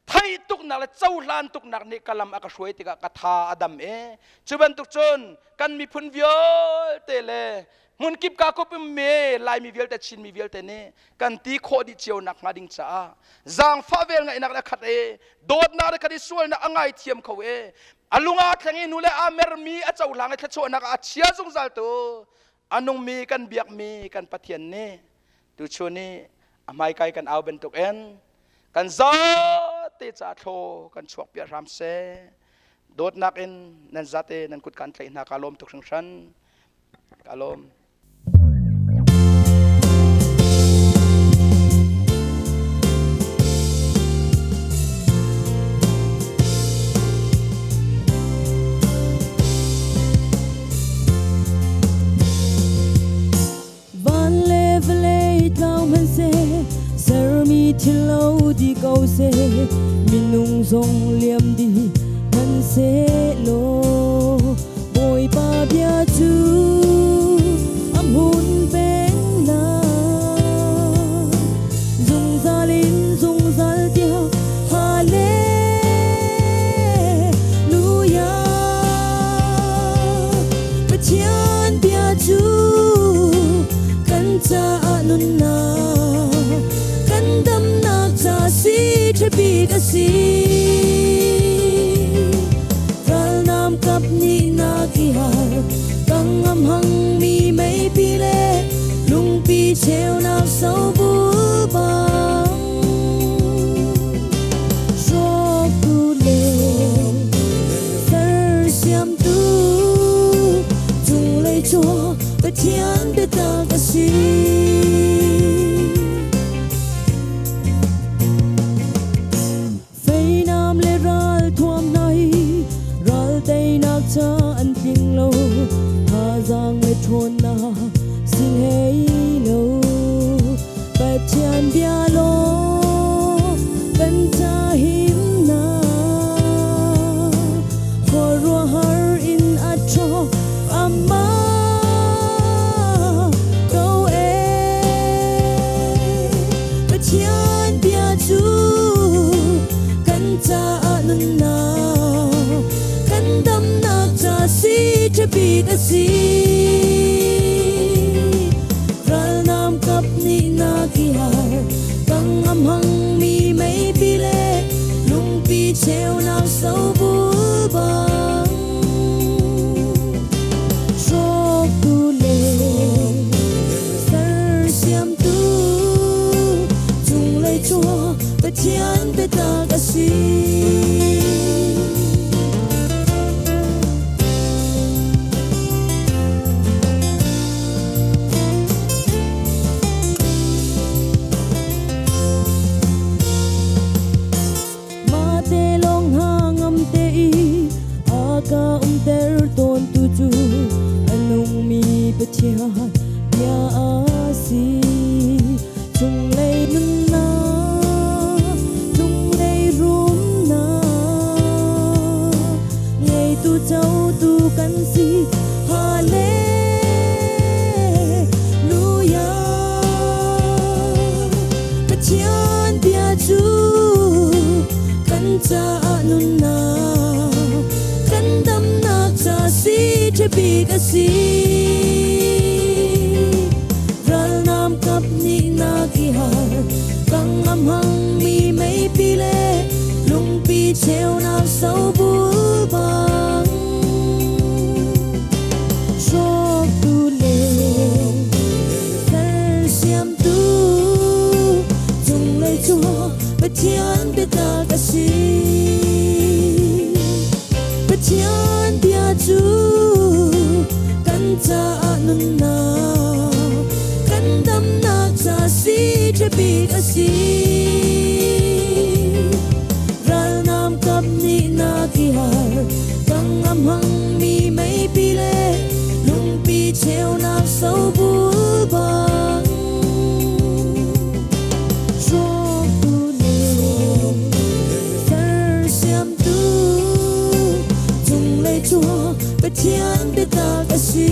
S1: theih tuknak le cohlan tuknak nih ka lam a ka hruai tikah ka tha a dam e. Cu bantuk cun kan miphun vialte le hmunkip ka kup ummi Laimi vialte, Chinmi vialte nih kan ti khawh dih cio nak hnga ding caah zaangfah vel ngaihnak le khat e, dawtnak le khat i sualnak a ngaithiam kho e, a lunga thleng i nu le a mermi a cohlang i thluachuahnak a chia zungzal tu a nungmi kan biakmi kan Pathian nih tuchun i a hmaikai kan au bantuk in kan zate ca thlaw kan chuak piah hram seh. Dawtnak in nan zate nan kut kan tlaih hna. Ka lawm tuk hringhran, ka lawm.
S2: Van le vawlei tlau hmanhseh, sermi thil lo di ko seh, minung zong liam dih hmanhsehlaw, Bawipa bia cu a hmun peng lai. Zungzal in zungzal tiang, Hallelujah. Pathian bia cu kan caah nunnak, kan damnak ca si ṭhabik a si. Ralnam kap nih nak i har, kangam hangmi meipi le lungpi cheunak sobul bang. Hrawktu le sersiamtu cunglei cu Pathian biatak a si. Feinam le ral thuam hna hi ral teinak ca an tling lo, thazaang le ṭhawnnak si hlei lo. Pathian bia law kan ca himnak, khuaruahhar in a ṭhawng amah ko e. Pathian bia cu kan caah nunnak, kan damnak ca si ṭhabik a si. Ralnam kap nih nak i har, kangam hangmi meipi le lungpi cheunak sobul bang. Hrawktu le sersiamtu cunglei cu Pathian biatak a si. Mate lawng ha ngam te i a ka umter tawn tu cu a nungmi Pathian bia a si. Chunglei nunnak, chunglei rumnak, ngeitu cotu kan si. Hallelujah. Pathian bia cu kan caah nunnak, kan damnak ca si ṭhabik a si. Ralnam kap nih nak i har, kangam hangmi meipi le lungpi cheunak sobul bang. si. Ralnam kap nih na ki har, kang a hmangmi meipi le lungpi cheunak sobul bang. Hrawktu nih sersiamtu cunglei chuak Pathian biatak a si.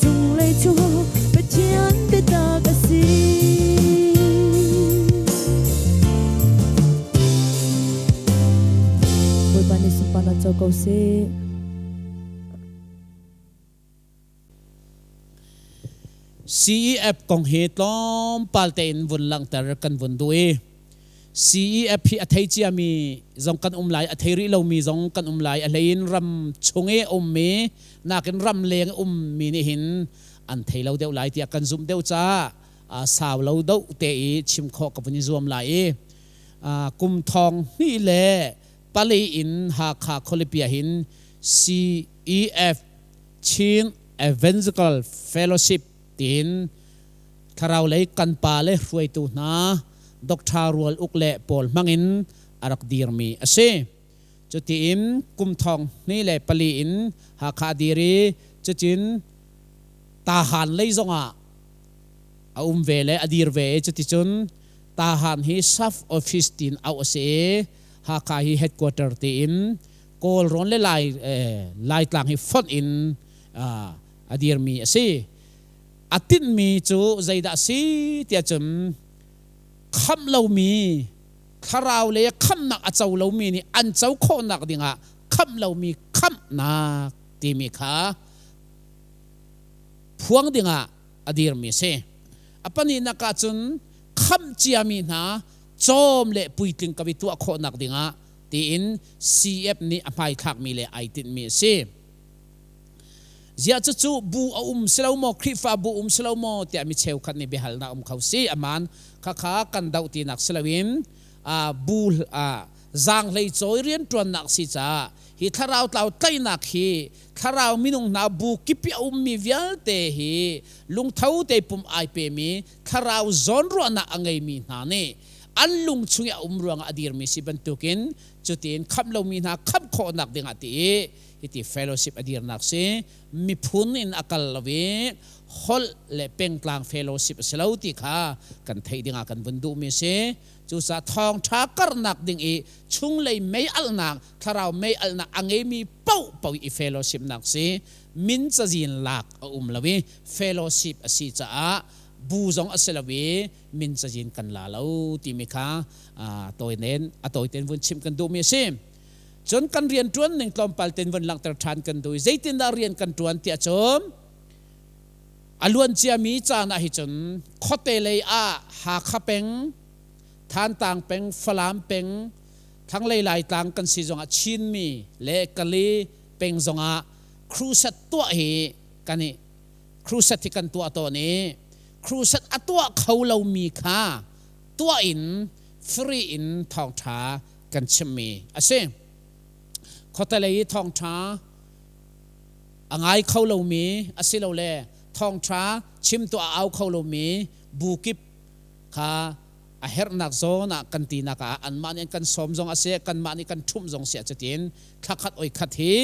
S2: Cunglei chuak Pathian biatak a si. Bawipa nih sunparnak co ko seh.
S3: CEF kong hi tlawmpal tein vun langhter kan vun duh i CEF hi a thei ciami zong kan um lai, a thei rih lomi zong kan um lai. A hlei in ram chung i ummi nakin ram leng i ummi nih hin an thei lo deuh lai tiah kan zumh deuh caah sau lo doh te i chim khawh ka vun i zuam lai i kum thong hnih le pali in Hakha khualipi ah hin CEF Chin Evangelical Fellowship tiin thlarau lei kan pa le hruaitu hna Dr. Rual Uk le pawl hmangin a rak dirmi a si. Cutiin kum thong hnih le pali in Hakha dir i cutin Tahan lei zongah a um ve le a dir ve i cuticun Tahan hi sub office tiin auh a si i Hakha hi headquarter tiin Kawlrawn le Lai Laitlang hi fonh in a dirmi a si. A tinhmi cu zeidah a si tiah cun khamh lomi thlarau lei khamhnak a co lomi nih an co khawhnak dingah khamh lomi khamhnak timi kha phuang dingah a dirmi a si. A pahnihnak ah cun khamh ciami hna cawm le puitling ka vi tuah khawhnak dingah tiin CF nih a hmaithlakmi le ai tinhmi a si. Ziah cucu bu a um si lo maw, Khrihfa bu um si lo maw tiah mi cheukhat nih biahalnak um kho si. Aman khakha kan doh tinak si loin bu zaanghlei cawi rianṭuannak si caah hi thlarau tlau tlaihnak hi thlarau minung hna bu kip i a ummi vialte hi lungtho te pum ai pemi thlarau zawnruahnak a ngeimi hna nih an lung chung i a um ruangah a dirmi si bantukin cutin khamh lomi hna khamh khawhnak dingah ti i hiti fellowship a dirnak si miphun in a kal lo i holh le pengtlang fellowship a si lo ti kha kan theih dingah kan vun duhmi a si. Cucaah thawngṭha karhnak ding i chunglei mei alhnak, thlarau mei alhnak a ngeimi paohpaoh i fellowship nak si min cazin lak a um lo i fellowship a si caah bu zong a si lo i min cazin kan la lo timi kha tawinen a tawiten vun chimh kan duhmi a si. Cun kan rian ṭuan ning tlawmpal ten vun langhter ṭhan kan duh i zeitindah rian kan ṭuan tiah cun A luan ciami caan ah hi cun khuate lei ah Hakha peng, Thantlang peng, Falam peng, thlanglei Laitlang kan si zongah Chinmi le Kali peng zongah crusade tuah hi kan i crusade hi kan tuah tawn i crusade a tuah kho lomi kha tuah in free in thawngṭha kan chimmi a si. Khuate lei i thawngṭha a ngai kho lomi asilole thawngṭha chimtu a au kho lomi bu kip kha a herhnak zawn ah kan tinak ah anmah nih an kan sawm zong a si kanmah nih kan ṭhumh zong si ah cutin thlakhat oi khat hi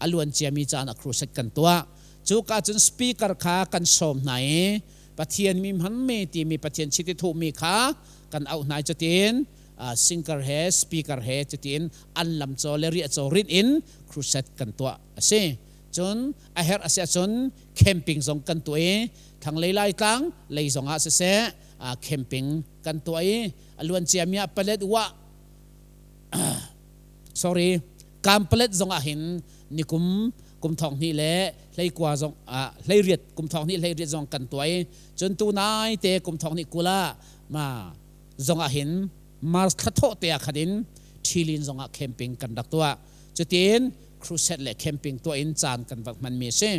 S3: a luan ciami caan ah crusade kan tuah. Cuka cun speaker kha kan sawm hna i Pathian mi hmanmi timi Pathian chiti thuhmi kha kan auh hna i cutin singer he speaker he cutin an lam caw le riah caw rinh in crusade kan tuah a si. Cun a herh a si ahcun camping zong kan tuah i thlanglei Laitlang lei zong ah siseh camping kan tuah i a luan ciami ah palet wah sorry Kampalet zong ah hin nikum kum thong hnih le hleikua zong hleiriat kum thong hnih hleiriat zong kan tuah i cun tu nai te kum thong hnih kul ah ma zong ah hin Mars thla thawh te ah khan in Thilin zong ah camping kan rak tuah. Cutin crusade le camping tuah in caan kan rak hmanmi a si.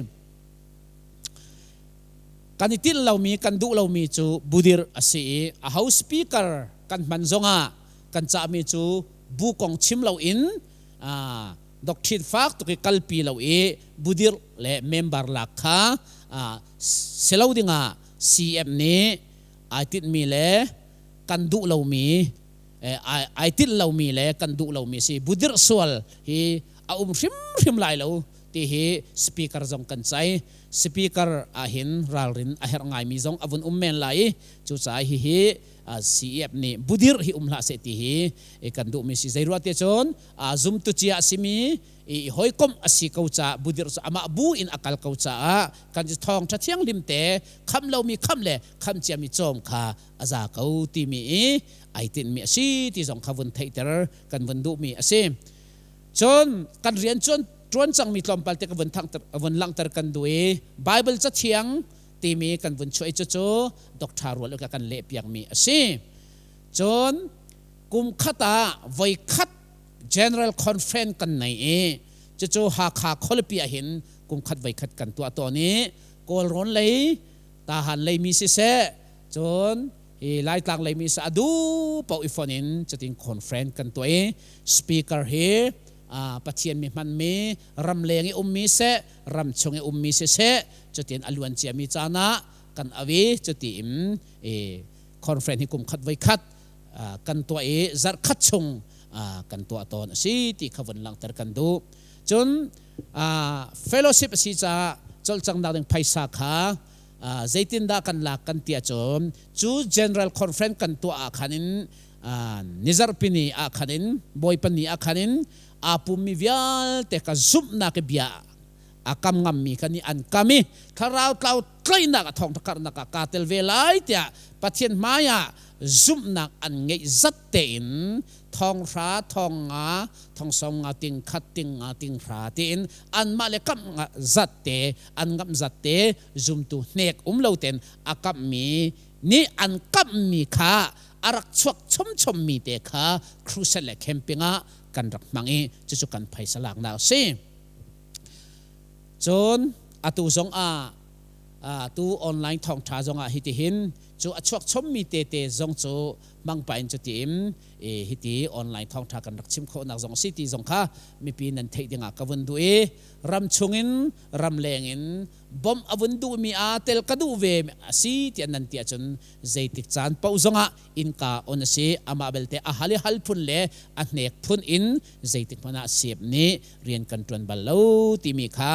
S3: Kan i tinh lomi, kan duh lomi cu budir a si i a ho speaker kan hman zongah kan cahmi cu bu kong chim loin doctrine fak tuk i kalpi lo i budir le member lak kha si lo dingah CM nih Ai tinhmi le kan duh lomi ai tinh lomi le kan duh lomi si. Budirh sual hi a um hrimhrim lai lo ti hi speaker zong kan cai. Speaker ahhin ralrin a herh ngaimi zong a vun um men lai i cucaah hihi CEF nih budirh hi um hlah seh ti hi kan duhmi si. Zeiruah ti cun zumtu cia a simi i hawikomh a si ko caah budirh cu amah bu in a kal ko caah kan thawngṭha thianghlim te khamh lomi khamh le khamh ciami cawm kha a za ko timi i ai tinhmi a si ti zong kha vun theihter kan vun duhmi a si. Cun kan rian cuan ṭuan cangmi tlawmpal te ka vun thangter vun langhter kan duh i Bible cathiang timi kan vun chuah i cucu Dr. Rual ka kan lehpiakmi a si. Cun kum khat ah voi khat General Conference kan nei i cucu Hakha khualipi ah hin kum khat voi khat kan tuah tawn i Kawlrawn lei Tahan lei mi siseh cun hi Laitlang lei mi sa a duh paoh i fonh in cutin conference kan tuah i speaker hi Pathian mi hmanmi ramleng i ummi seh ramchung i ummi siseh cutin a luan ciami caan ah kan au i cuti in conference hi kum khat voi khat kan tuah i zarh khat chung kan tuah tawn a si ti kha vun langhter kan duh. Cun fellowship a si caah cawlcanghnak ding phaisa kha zeitindah kan lak kan ti ahcun cu general conference kan tuah ah khan in nizarhpi ni ah khan in Bawipa ni ah khan in aa pummi vialte ka zumhnak i bia a kam ngammi kha nih an kam i thlarau tlau tlaihnak a thawngṭha karhnak ah kaa tel ve lai tiah Pathian hmai ah zumhnak an ngeih zat tein thonghra thongnga thongsawm nga ting khat ting nga ting hra tiin anmah le kamh zat te an ngamh zat te zumtu hnek um lo ten a kamhmi nih an kamhmi kha a rak chuak chomchommi te kha crusade le camping ah kan rak hmang i cucu kan phaisa laknak a si. Cun atu zong ah tu online thawngṭha zong ah hitihin cu a chuak chommi tete zong cu mangpa in cuti in hiti online thawngṭha kan rak chim khawhnak zong a si ti zong kha mipi nan theih dingah ka vun duh i ram chungin ramleng in bawmh a vun duhmi aa tel ka duh ve a si tiah nan ti ahcun zeitik caan paoh zongah innka on a si. Amah belte a hal i hal phun le a hnek phun in zeitik hmanh ah siap nih rian kan ṭuan bal lo timi kha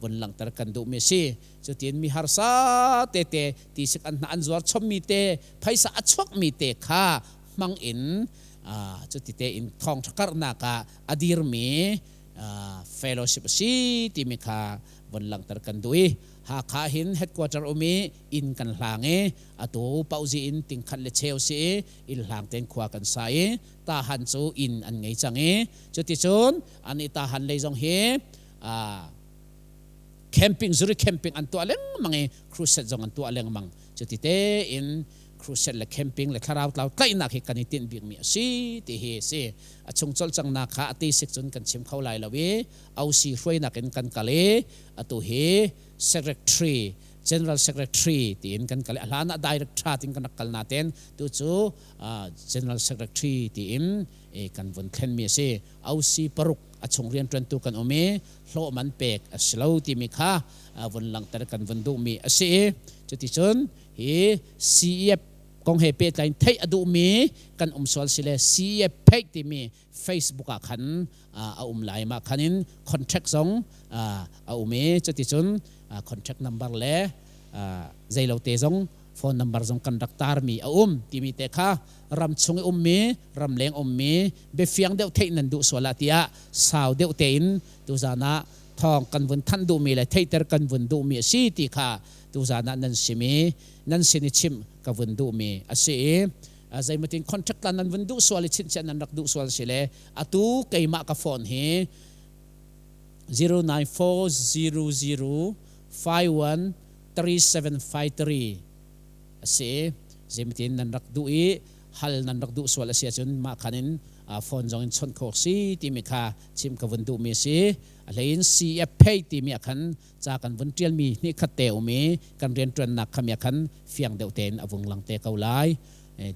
S3: vun langhter kan duhmi a si. Cutin mi harsa tete tisik an hna an zuar chommi te phaisa a chuakmi te kha hmang in cuti tein thawngṭha karhnak ah a dirmi fellowship a si timi kha von langhter kan duh i Hakha hin headquarter um i inn kan hlang i atu pauzi in tingkhat le cheu si i inn hlang tein khua kan sa i tahan cu inn an ngei cang i cuticun an i tahan lei zong hi camping zuri camping an tuah lengmang i crusade zong an tuah lengmang. Cuti tein crusade le camping le thlarau tlau tlaihnak hi kan i tinh bikmi a si ti hi a si. A chung cawlcanghnak kha a ti sik cun kan chim kho lai lo i OC hruainak in kan kal i atu hi secretary general secretary tiin kan kal i a hlan ah director tiin kan rak kal natein tu cu general secretary tiin kan vun thlenmi a si. OC paruk a chung rianṭuantu kan um i hlawh man pek a si lo timi kha vun langhter kan vun duhmi a si i cuticun hi CEF kong he pehtlai in theih a duhmi kan um sual si le CEF page timi Facebook ah khan a um lai. Mah khan in contract zong a um i cuticun contract number le zeilo te zong phone number zong kan rak tarmi a um timi te kha ram chung i ummi ramleng ummi biafiang deuh theih nan duh sual ah tiah sau deuh tein tuzan ah thawng kan vun thanh duhmi le theihter kan vun duhmi a si ti kha tuzan ah nan sim i nan sin i chimh ka vun duhmi a si i zeimatin contract lan nan vun duh sual i chinchiah nan rak duh sual si le atu keimah ka phone hi 09400 51 3753 a si. Zeimatin nan rak duh i hal nan rak duh sual a si ahcun mah khan in phone zong in chawnh khawh si timi kha chim ka vun duhmi a si. A hlei in CF pay timi ah khan ca kan vun ṭialmi hnih khat te um i kan rianṭuannak khami ah khan fiang deuh tein a vung lang te ko lai.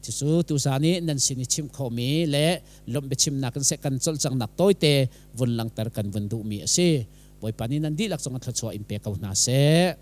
S3: Cucu tuzaan i nan sin i chimh khawhmi le lawmh biachimnak in seh kan cawlcanghnak tawite vun langhter kan vun duhmi a si. Bawipa nih nan dihlak cungah thluachuah in pe ko hna seh.